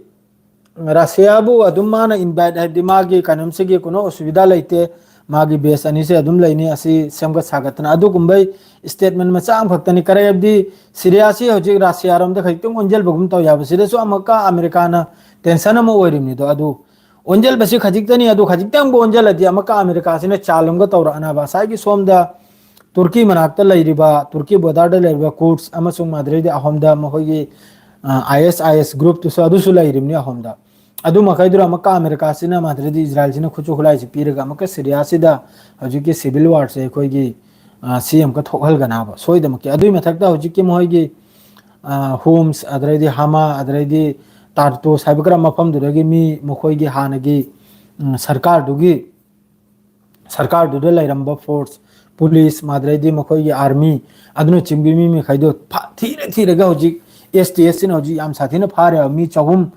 ꯔꯁꯤꯌꯥꯕꯨ ꯑꯗꯨꯝ ꯃꯥꯅ ꯏꯟꯚꯥꯏꯠ, ꯍꯥꯏꯕꯗꯤ ꯃꯥꯒꯤ ꯀꯩꯅꯣꯝꯁꯤꯒꯤ ꯀꯩꯅꯣ ꯑꯁꯨꯕꯤꯙꯥ ꯂꯩꯇꯦ, ꯃꯥꯒꯤ ꯕꯦꯁ ꯑꯅꯤꯁꯦ ꯑꯗꯨꯝ ꯂꯩꯅꯤ, ꯑꯁꯤ ꯁꯦꯝꯒꯠ ꯁꯥꯒꯠꯇꯅ ꯑꯗꯨꯒꯨꯝꯕꯩ ꯁ꯭ꯇꯦꯠꯃꯦꯟ ꯃꯆꯥ ꯑꯃꯈꯛꯇꯅꯤ꯫ ꯀꯔꯤ ꯍꯥꯏꯕꯗꯤ ꯁꯤꯔꯤꯌꯥꯁꯤ ꯍꯧꯖꯤꯛ ꯔꯁꯤꯌꯥꯔꯣꯝꯗ ꯈꯖꯤꯛꯇꯪ ꯑꯣꯟꯁꯤꯟꯕꯒꯨꯝ ꯇꯧ ꯌꯥꯕ, ꯁꯤꯗꯁꯨ ꯑꯃꯨꯛꯀ ꯑꯃꯦꯔꯤꯀꯥꯅ ꯇꯦꯟꯁꯟ ꯑꯃ ꯑꯣꯏꯔꯤꯕꯅꯤꯗꯣ꯫ ꯑꯗꯨ ꯑꯣꯟꯁꯤꯟꯕꯁꯤ ꯈꯖꯤꯛꯇꯅꯤ, ꯑꯗꯨ ꯈꯖꯤꯛꯇꯪꯕꯨ ꯑꯣꯟꯁꯤꯜꯂꯗꯤ ꯑꯃꯨꯛꯀ ꯑꯃꯦꯔꯤꯀꯥꯁꯤꯅ ꯆꯥꯜ ꯑꯃꯒ ꯇꯧꯔꯛꯑꯅꯕ꯫ ꯉꯁꯥꯏꯒꯤ ꯁꯣꯝꯗ ꯇꯨꯔꯀꯤ ꯃꯅꯥꯛꯇ ꯂꯩꯔꯤꯕ, ꯇꯨꯔꯀꯤ ꯕꯣꯔꯗꯔꯗ ꯂꯩꯔꯤꯕ ꯀꯨꯔꯗꯁ ꯑꯃꯁꯨꯡ ꯃꯥꯗ꯭ꯔꯩꯗꯤ ꯑꯍꯣꯝꯗ ꯃꯈꯣꯏꯒꯤ, ꯑ, ꯑꯥꯏ ꯑꯦꯁ ꯑꯥꯏ ꯑꯦꯁ ꯒ꯭ꯔꯨꯞꯇꯨꯁꯨ ꯑꯗꯨꯁꯨ ꯂꯩꯔꯤꯕꯅꯤ ꯑꯍꯣꯝꯗ꯫ ꯑꯗꯨ ꯃꯈꯩꯗꯨꯅ ꯑꯃꯨꯛꯀ ꯑꯃꯦꯔꯤꯀꯥꯁꯤꯅ ꯃꯥꯗ꯭ꯔꯩꯗꯤ ꯏꯖꯔꯥꯏꯜꯁꯤꯅ ꯈꯨꯠꯁꯨ ꯈꯨꯠꯂꯥꯏꯁꯤ ꯄꯤꯔꯒ ꯑꯃꯨꯛꯀ ꯁꯤꯔꯤꯌꯥꯁꯤꯗ ꯍꯧꯖꯤꯛꯀꯤ ꯁꯤꯚꯤꯜ ꯋꯥꯔꯁꯦ ꯑꯩꯈꯣꯏꯒꯤ, ꯑ, ꯁꯤ ꯑꯃꯨꯛꯀ ꯊꯣꯛꯍꯜꯒꯅꯕ ꯁꯣꯏꯗꯃꯛꯀꯤ꯫ ꯑꯗꯨꯒꯤ ꯃꯊꯛꯇ ꯍꯧꯖꯤꯛꯀꯤ ꯃꯈꯣꯏꯒꯤ, ꯑ, ꯍꯣꯝꯁ, ꯑꯗꯩꯗꯤ ꯍꯃꯥ, ꯑꯗꯩꯗꯤ ꯇꯥꯔꯇꯣꯁ ꯍꯥꯏꯕ ꯈꯔ ꯃꯐꯝꯗꯨꯗꯒꯤ ꯃꯤ ꯃꯈꯣꯏꯒꯤ ꯍꯥꯟꯅꯒꯤ, ꯎꯝ, ꯁꯔꯀꯥꯔꯗꯨꯒꯤ, ꯁꯔꯀꯥꯔꯗꯨꯗ ꯂꯩꯔꯝꯕ ꯐꯣꯔꯁ, ꯄꯨꯂꯤꯁ, ꯃꯥꯗ꯭ꯔꯩꯗꯤ ꯃꯈꯣꯏꯒꯤ ꯑꯥꯔꯃꯤ, ꯑꯗꯨꯅꯆꯤꯡꯕ ꯃꯤ ꯃꯈꯩꯗꯣ ꯐꯥ-, ꯊꯤꯔ ꯊꯤꯔꯒ ꯍꯧꯖꯤꯛ ꯑꯦꯁ ꯇꯤ ꯑꯦꯁ ꯁꯤꯅ ꯍꯧꯖꯤꯛ ꯌꯥꯝ ꯁꯥꯊꯤꯅ ꯐꯥꯔꯦ꯫ ꯃꯤ ꯆꯍꯨꯝ,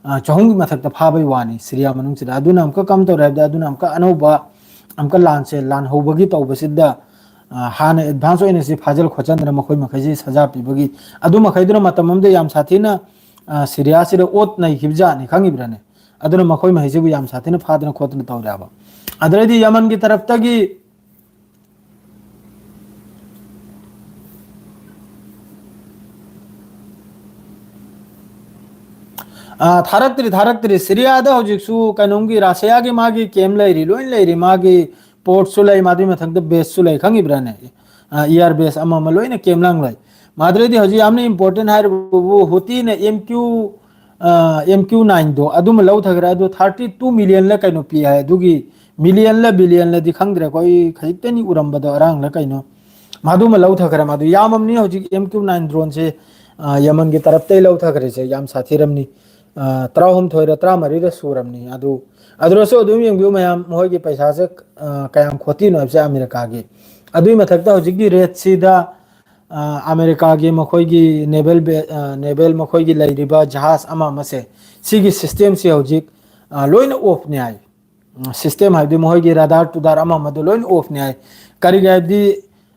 ꯑ, ꯆꯍꯨꯝꯒꯤ ꯃꯊꯛꯇ ꯐꯥꯕꯒꯤ ꯋꯥꯅꯤ ꯁꯤꯔꯤꯌꯥ ꯃꯅꯨꯡꯁꯤꯗ꯫ ꯑꯗꯨꯅ ꯑꯃꯨꯛꯀ ꯀꯝ ꯇꯧꯔꯦ ꯍꯥꯏꯕꯗ, ꯑꯗꯨꯅ ꯑꯃꯨꯛꯀ ꯑꯅꯧꯕ, ꯑꯃꯨꯛꯀ ꯂꯥꯟꯁꯦ, ꯂꯥꯟ ꯍꯧꯕꯒꯤ ꯇꯧꯕꯁꯤꯗ, ꯑ, ꯍꯥꯟꯅ ꯑꯦꯗꯚꯥꯟꯁ ꯑꯣꯏꯅ ꯁꯤ ꯐꯥꯖꯤꯜ ꯈꯣꯠꯆꯟꯗꯅ ꯃꯈꯣꯏ ꯃꯈꯩꯁꯤ ꯁꯖꯥ ꯄꯤꯕꯒꯤ, ꯑꯗꯨ ꯃꯈꯩꯗꯨꯅ ꯃꯇꯝ ꯑꯃꯗ ꯌꯥꯝ ꯁꯥꯊꯤꯅ, ꯑ, ꯁꯤꯔꯤꯌꯥꯁꯤꯗ ꯑꯣꯠ ꯅꯩꯈꯤꯕ ꯖꯥꯠꯅꯤ, ꯈꯪꯉꯤꯕ꯭ꯔꯥꯅꯦ? ꯑꯗꯨꯅ ꯃꯈꯣꯏ ꯃꯈꯩꯁꯤꯕꯨ ꯌꯥꯝ ꯁꯥꯊꯤꯅ ꯐꯥꯗꯅ ꯈꯣꯠꯇꯅ ꯇꯧꯔꯦꯕ꯫ ꯑꯗꯨꯗꯩꯗꯤ ꯌꯃꯟꯒꯤ ꯇꯔꯞꯇꯒꯤ ꯑꯥ, ꯊꯥꯔꯛꯇ꯭ꯔꯤ, ꯊꯥꯔꯛꯇ꯭ꯔꯤ꯫ ꯁꯤꯔꯤꯌꯥꯗ ꯍꯧꯖꯤꯛꯁꯨ ꯀꯩꯅꯣꯝꯒꯤ ꯔꯁꯤꯌꯥꯒꯤ ꯃꯥꯒꯤ camp ꯂꯩꯔꯤ, ꯂꯣꯏ ꯂꯩꯔꯤ꯫ ꯃꯥꯒꯤ portꯁꯨ ꯂꯩ, ꯃꯗꯨꯒꯤ ꯃꯊꯛꯇ baseꯁꯨ ꯂꯩ, ꯈꯪꯉꯤꯕ꯭ꯔꯥꯅꯦ? ꯑꯥ, air base ꯑꯃ ꯑꯃ ꯂꯣꯏꯅ camp ꯂꯥꯡ ꯂꯩ꯫ ꯃꯗꯨꯗꯩꯗꯤ ꯍꯧꯖꯤꯛ ꯌꯥꯝꯅ important ꯍꯥꯏꯔꯤꯕꯕꯨ ꯍꯨꯇꯤꯅ M Q, ꯑꯥ, M Q nineꯗꯣ ꯑꯗꯨꯃ ꯂꯧꯊꯈ꯭ꯔꯦ꯫ ꯑꯗꯨ thirty two millionꯂ ꯀꯩꯅꯣ ꯄꯤ ꯍꯥꯏ꯫ ꯑꯗꯨꯒꯤ millionꯂ billionꯂꯗꯤ ꯈꯪꯗ꯭ꯔꯦꯀꯣ, ꯑꯩ ꯈꯖꯤꯛꯇꯅꯤ ꯎꯔꯝꯕꯗꯣ, ꯑꯔꯥꯡꯂ ꯀꯩꯅꯣ꯫ ꯃꯗꯨꯃ ꯂꯧꯊꯈ꯭ꯔꯦ꯫ ꯃꯗꯨ ꯌꯥꯝꯃꯝꯅꯤ ꯍꯧꯖꯤꯛ M Q nine droneꯁꯦ, ꯑꯥ, ꯌꯃꯟꯒꯤ ꯇꯔꯞꯇꯩ ꯂꯧꯊꯈ꯭ꯔꯤꯁꯦ ꯌꯥꯝ ꯁꯥꯊꯤꯔꯝꯅꯤ꯫ ꯑꯥ, ꯇꯔꯥꯍꯨꯝꯗꯣꯏꯔ ꯇꯔꯥꯃꯔꯤꯔ ꯁꯨꯔꯝꯅꯤ꯫ ꯑꯗꯨ, ꯑꯗꯨꯗꯁꯨ ꯑꯗꯨꯝ ꯌꯦꯡꯕꯤꯌꯨ ꯃꯌꯥꯝ, ꯃꯈꯣꯏꯒꯤ ꯄꯩꯁꯥꯁꯦ, ꯑꯥ, ꯀꯌꯥꯝ ꯈꯣꯠꯇꯤꯅꯣ ꯍꯥꯏꯕꯁꯦ ꯑꯃꯦꯔꯤꯀꯥꯒꯤ꯫ ꯑꯗꯨꯒꯤ ꯃꯊꯛꯇ ꯍꯧꯖꯤꯛꯀꯤ raidꯁꯤꯗ, ꯑꯥ, ꯑꯃꯦꯔꯤꯀꯥꯒꯤ ꯃꯈꯣꯏꯒꯤ naval ba-, ꯑꯥ, naval ꯃꯈꯣꯏꯒꯤ ꯂꯩꯔꯤꯕ ꯖꯍꯥꯖ ꯑꯃ ꯑꯃꯁꯦ, ꯁꯤꯒꯤ systemꯁꯦ ꯍꯧꯖꯤꯛ, ꯑꯥ, ꯂꯣꯏꯅ offꯅꯤ ꯍꯥꯏ꯫ ꯎꯝ, system ꯍꯥꯏꯕꯗꯤ ꯃꯈꯣꯏꯒꯤ radar ꯇꯨꯗꯥꯔ ꯑꯃ ꯑꯃꯗꯣ ꯂꯣꯏꯅ offꯅꯤ ꯍꯥꯏ꯫ ꯀꯔꯤꯒꯤ ꯍꯥꯏꯕꯗꯤ,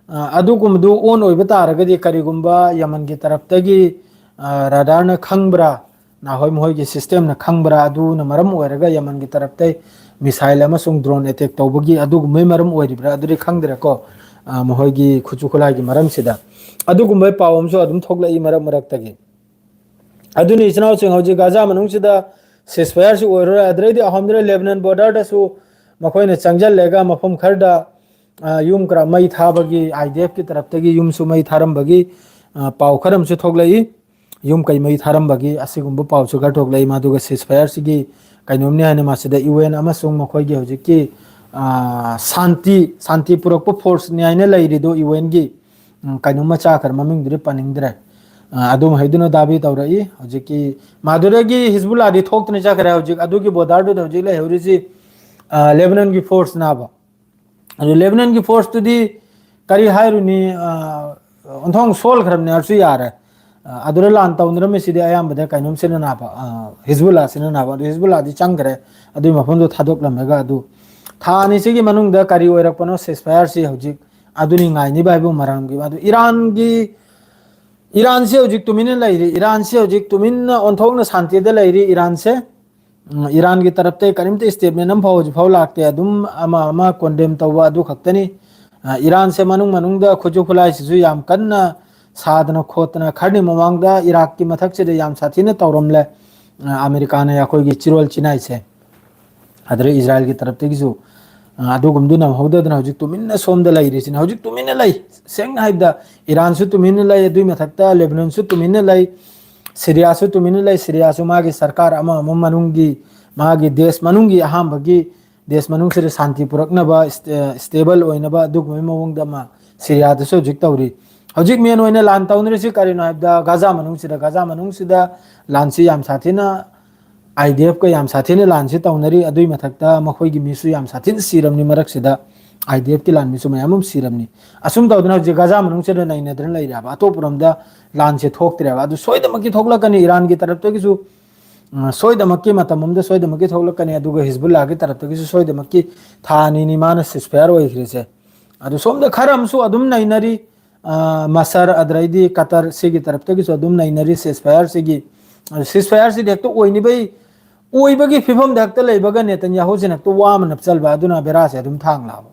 ꯑ, ꯑꯗꯨꯒꯨꯝꯕꯗꯨ on ꯑꯣꯏꯕ ꯇꯥꯔꯒꯗꯤ ꯀꯔꯤꯒꯨꯝꯕ ꯌꯃꯟꯒꯤ ꯇꯔꯞꯇꯒꯤ, ꯑ, radarꯅ ꯈꯪꯕ꯭ꯔꯥ, ꯅꯍꯣꯏ ꯃꯈꯣꯏꯒꯤ systemꯅ ꯈꯪꯕ꯭ꯔꯥ, ꯑꯗꯨꯅ ꯃꯔꯝ ꯑꯣꯏꯔꯒ ꯌꯃꯟꯒꯤ ꯇꯔꯞꯇꯩ missile ꯑꯃꯁꯨꯡ drone attack ꯇꯧꯕꯒꯤ ꯑꯗꯨꯒꯨꯝꯕꯒꯤ ꯃꯔꯝ ꯑꯣꯏꯔꯤꯕ꯭ꯔꯥ, ꯑꯗꯨꯗꯤ ꯈꯪꯗ꯭ꯔꯦꯀꯣ, ꯑ, ꯃꯈꯣꯏꯒꯤ ꯈꯨꯠꯁꯨ ꯈꯨꯠꯂꯥꯏꯒꯤ ꯃꯔꯝꯁꯤꯗ꯫ ꯑꯗꯨꯒꯨꯝꯕ ꯄꯥꯎ ꯑꯃꯁꯨ ꯑꯗꯨꯝ ꯊꯣꯛꯂꯛꯏ ꯃꯔꯛ ꯃꯔꯛꯇꯒꯤ꯫ ꯑꯗꯨꯅ ꯏꯆꯤꯟ ꯏꯅꯥꯎꯁꯤꯡ ꯍꯧꯖꯤꯛ ꯒꯥꯖꯥ ꯃꯅꯨꯡꯁꯤꯗ ceasefire ꯁꯤ ꯑꯣꯏꯔꯔꯣꯏ꯫ ꯑꯗꯨꯗꯩꯗꯤ ꯑꯍꯣꯝꯗ ꯂꯦꯕꯅꯟ borderꯗꯁꯨ ꯃꯈꯣꯏꯅ ꯆꯪꯁꯤꯜꯂꯒ ꯃꯐꯝ ꯈꯔꯗ, ꯑ, ꯌꯨꯝ ꯈꯔ ꯃꯩ ꯊꯥꯕꯒꯤ, IDFꯀꯤ ꯇꯔꯞꯇꯒꯤ ꯌꯨꯝꯁꯨ ꯃꯩ ꯊꯥꯔꯝꯕꯒꯤ, ꯑ, ꯄꯥꯎ ꯈꯔ ꯑꯃꯁꯨ ꯊꯣꯛꯂꯛꯏ꯫ ꯌꯨꯝ ꯀꯩ ꯃꯩ ꯊꯥꯔꯝꯕꯒꯤ ꯑꯁꯤꯒꯨꯝꯕ ꯄꯥꯎꯁꯨ ꯈꯔ ꯊꯣꯛꯂꯛꯏ꯫ ꯃꯗꯨꯒ ceasefire ꯁꯤꯒꯤ ꯀꯩꯅꯣꯝꯅꯤ ꯍꯥꯏꯅ ꯃꯁꯤꯗ UN ꯑꯃꯁꯨꯡ ꯃꯈꯣꯏꯒꯤ ꯍꯧꯖꯤꯛꯀꯤ, ꯑ, ꯁꯥꯟꯇꯤ, ꯁꯥꯟꯇꯤ ꯄꯨꯔꯛꯄ forceꯅꯤ ꯍꯥꯏꯅ ꯂꯩꯔꯤꯗꯣ UNꯒꯤ, ꯎꯝ, ꯀꯩꯅꯣꯝꯃ ꯆꯥꯈ꯭ꯔꯦ, ꯃꯃꯤꯡꯗꯨꯗꯤ ꯄꯟꯅꯤꯡꯗ꯭ꯔꯦ꯫ ꯑ, ꯑꯗꯨꯝ ꯍꯥꯏꯗꯨꯅ ꯗꯥꯕꯤ ꯇꯧꯔꯛꯏ꯫ ꯍꯧꯖꯤꯛꯀꯤ ꯃꯗꯨꯗꯒꯤ ꯍꯤꯖꯕꯨꯜꯂꯥꯗꯤ ꯊꯣꯛꯇꯅ ꯆꯠꯈ꯭ꯔꯦ꯫ ꯍꯧꯖꯤꯛ ꯑꯗꯨꯒꯤ borderꯗꯨꯗ ꯍꯧꯖꯤꯛ ꯂꯩꯍꯧꯔꯤꯁꯤ, ꯑ, ꯂꯦꯕꯅꯟꯒꯤ forceꯅꯥꯕ꯫ ꯑꯗꯨ ꯂꯦꯕꯅꯟꯒꯤ forceꯇꯨꯗꯤ ꯀꯔꯤ ꯍꯥꯏꯔꯨꯅꯤ, ꯑ, ꯑꯣꯟꯊꯣꯛꯅ ꯁꯣꯜꯈ꯭ꯔꯕꯅꯦ ꯍꯥꯏꯔꯁꯨ ꯌꯥꯔꯦ꯫ ꯑ, ꯑꯗꯨꯗ ꯂꯥꯟ ꯇꯧꯅꯔꯝꯃꯤꯁꯤꯗꯤ ꯑꯌꯥꯝꯕꯗ ꯀꯩꯅꯣꯝꯁꯤꯅꯅꯥꯕ, ꯑ, ꯍꯤꯖꯕꯨꯜꯂꯥꯁꯤꯅꯅꯥꯕ꯫ ꯑꯗꯨ ꯍꯤꯖꯕꯨꯜꯂꯥꯗꯤ ꯆꯪꯈ꯭ꯔꯦ, ꯑꯗꯨꯒꯤ ꯃꯐꯝꯗꯨ ꯊꯥꯗꯣꯛꯂꯝꯃꯒ꯫ ꯑꯗꯨ ꯊꯥ ꯑꯅꯤꯁꯤꯒꯤ ꯃꯅꯨꯡꯗ ꯀꯔꯤ ꯑꯣꯏꯔꯛꯄꯅꯣ ceasefireꯁꯤ ꯍꯧꯖꯤꯛ ꯑꯗꯨꯅꯤ ꯉꯥꯏꯅꯤꯕ ꯍꯥꯏꯕ ꯃꯔꯝꯒꯤ꯫ ꯑꯗꯨ ꯏꯔꯥꯟꯒꯤ, ꯏꯔꯥꯟꯁꯦ ꯍꯧꯖꯤꯛ ꯇꯨꯃꯤꯟꯅ ꯂꯩꯔꯤ꯫ ꯏꯔꯥꯟꯁꯦ ꯍꯧꯖꯤꯛ ꯇꯨꯃꯤꯟꯅ ꯑꯣꯟꯊꯣꯛꯅ ꯁꯥꯟꯇꯤꯗ ꯂꯩꯔꯤ ꯏꯔꯥꯟꯁꯦ꯫ ꯎꯝ, ꯏꯔꯥꯟꯒꯤ ꯇꯔꯞꯇꯩ ꯀꯔꯤꯝꯇ statement ꯑꯃꯐꯥꯎ ꯍꯧꯖꯤꯛ ꯐꯥꯎ ꯂꯥꯛꯇꯦ꯫ ꯑꯗꯨꯝ ꯑꯃ ꯑꯃ condemn ꯇꯧꯕ ꯑꯗꯨ ꯈꯛꯇꯅꯤ꯫ ꯑ, ꯏꯔꯥꯟꯁꯦ ꯃꯅꯨꯡ ꯃꯅꯨꯡꯗ ꯈꯨꯠꯁꯨ ꯈꯨꯠꯂꯥꯏꯁꯤꯁꯨ ꯌꯥꯝ ꯀꯟꯅ ꯁꯥꯗꯅ ꯈꯣꯠꯇꯅ ꯈꯔꯅꯤ ꯃꯃꯥꯡꯗ ꯏꯔꯥꯛꯀꯤ ꯃꯊꯛꯁꯤꯗ ꯌꯥꯝ ꯁꯥꯊꯤꯅ ꯇꯧꯔꯝꯂꯦ꯫ ꯑ, ꯑꯃꯦꯔꯤꯀꯥꯅ ꯑꯩꯈꯣꯏꯒꯤ ꯆꯤꯔꯣꯜ ꯆꯤꯅꯥꯏꯁꯦ, ꯑꯗꯨꯗ ꯏꯖꯔꯥꯏꯜꯒꯤ ꯇꯔꯞꯇꯒꯤꯁꯨ, ꯑ, ꯑꯗꯨꯒꯨꯝꯗꯨ ꯅꯪꯍꯧꯗꯗꯅ ꯍꯧꯖꯤꯛ ꯇꯨꯃꯤꯟꯅ ꯁꯣꯝꯗ ꯂꯩꯔꯤꯁꯤꯅ, ꯍꯧꯖꯤꯛ ꯇꯨꯃꯤꯟꯅ ꯂꯩ꯫ ꯁꯦꯡꯅ ꯍꯥꯏꯕꯗ, ꯏꯔꯥꯟꯁꯨ ꯇꯨꯃꯤꯟꯅ ꯂꯩ, ꯑꯗꯨꯏ ꯃꯊꯛꯇ ꯂꯦꯕꯅꯟꯁꯨ ꯇꯨꯃꯤꯟꯅ ꯂꯩ, ꯁꯤꯔꯤꯌꯥꯁꯨ ꯇꯨꯃꯤꯟꯅ ꯂꯩ꯫ ꯁꯤꯔꯤꯌꯥꯁꯨ ꯃꯥꯒꯤ ꯁꯔꯀꯥꯔ ꯑꯃ ꯑꯃ ꯃꯅꯨꯡꯒꯤ, ꯃꯥꯒꯤ ꯗꯦꯁ ꯃꯅꯨꯡꯒꯤ ꯑꯍꯥꯟꯕꯒꯤ ꯗꯦꯁ ꯃꯅꯨꯡꯁꯤꯗ ꯁꯥꯟꯇꯤ ꯄꯨꯔꯛꯅꯕ, ꯏꯁꯇꯦ-, ꯁ꯭ꯇꯦꯕꯜ ꯑꯣꯏꯅꯕ ꯑꯗꯨꯒꯨꯝꯕꯒꯤ ꯃꯑꯣꯡꯗ ꯑꯃ ꯁꯤꯔꯤꯌꯥꯗꯁꯨ ꯍꯧꯖꯤꯛ ꯇꯧꯔꯤ꯫ ꯍꯧꯖꯤꯛ ꯃꯦꯟ ꯑꯣꯏꯅ ꯂꯥꯟ ꯇꯧꯅꯔꯤꯁꯤ ꯀꯔꯤꯅꯣ ꯍꯥꯏꯕꯗ, ꯒꯥꯖꯥ ꯃꯅꯨꯡꯁꯤꯗ, ꯒꯥꯖꯥ ꯃꯅꯨꯡꯁꯤꯗ ꯂꯥꯟꯁꯤ ꯌꯥꯝ ꯁꯥꯊꯤꯅ, ꯑꯥꯏ ꯗꯤ ꯑꯦꯐꯀ ꯌꯥꯝ ꯁꯥꯊꯤꯅ ꯂꯥꯟꯁꯤ ꯇꯧꯅꯔꯤ꯫ ꯑꯗꯨꯏ ꯃꯊꯛꯇ ꯃꯈꯣꯏꯒꯤ ꯃꯤꯁꯨ ꯌꯥꯟ ꯁꯥꯊꯤꯅ ꯁꯤꯔꯝꯅꯤ, ꯃꯔꯛꯁꯤꯗ ꯑꯥꯏ ꯗꯤ ꯑꯦꯐꯀꯤ ꯂꯥꯟꯃꯤꯁꯨ ꯃꯌꯥꯝ ꯑꯃ ꯁꯤꯔꯝꯅꯤ꯫ ꯑꯁꯨꯝ ꯇꯧꯗꯅ ꯍꯧꯖꯤꯛ ꯒꯥꯖꯥ ꯃꯅꯨꯡꯁꯤꯗ ꯅꯩꯅꯗꯅ ꯂꯩꯔꯦꯕ, ꯑꯇꯣꯞꯄ ꯂꯝꯗ ꯂꯥꯟꯁꯦ ꯊꯣꯛꯇ꯭ꯔꯦꯕ꯫ ꯑꯗꯨ ꯁꯣꯏꯗꯅꯃꯛꯀꯤ ꯊꯣꯛꯂꯛꯀꯅꯤ, ꯏꯔꯥꯟꯒꯤ ꯇꯔꯞꯇꯒꯤꯁꯨ, ꯎꯝ, ꯁꯣꯏꯗꯅꯃꯛꯀꯤ ꯃꯇꯝ ꯑꯃꯗ ꯁꯣꯏꯗꯅꯃꯛꯀꯤ ꯊꯣꯛꯂꯛꯀꯅꯤ꯫ ꯑꯗꯨꯒ ꯍꯤꯖꯕꯨꯜꯂꯥꯒꯤ ꯇꯔꯞꯇꯒꯤꯁꯨ ꯁꯣꯏꯗꯅꯃꯛꯀꯤ ꯊꯥ ꯑꯅꯤꯅꯤ ꯃꯥꯅ ꯁꯤꯁꯐꯥꯌꯔ ꯑꯣꯏꯈ꯭ꯔꯤꯁꯦ꯫ ꯑꯗꯨ ꯁꯣꯝꯗ ꯈꯔ ꯑꯃꯁꯨ ꯑꯗꯨꯝ ꯅꯩꯅꯔꯤ, ꯑ, ꯃꯁꯔ, ꯑꯗꯩꯗꯤ ꯀꯇꯔ, ꯁꯤꯒꯤ ꯇꯔꯞꯇꯒꯤꯁꯨ ꯑꯗꯨꯝ ꯅꯩꯅꯔꯤ ꯁꯤꯁꯐꯥꯌꯔꯁꯤꯒꯤ꯫ ꯑꯗꯨ ꯁꯤꯁꯐꯥꯌꯔꯁꯤꯗꯤ ꯍꯦꯛꯇ ꯑꯣꯏꯅꯤꯕꯩ, ꯑꯣꯏꯕꯒꯤ ꯐꯤꯕꯝꯗ ꯍꯦꯛꯇ ꯂꯩꯕꯒ ꯅꯦꯇꯟꯌꯥꯍꯨꯁꯤꯅ ꯍꯦꯛꯇ ꯋꯥ ꯑꯃ ꯅꯞꯆꯜꯕ, ꯑꯗꯨꯅ ꯕꯦꯔꯥꯁꯦ ꯑꯗꯨꯝ ꯊꯥꯡꯂꯥꯕ꯫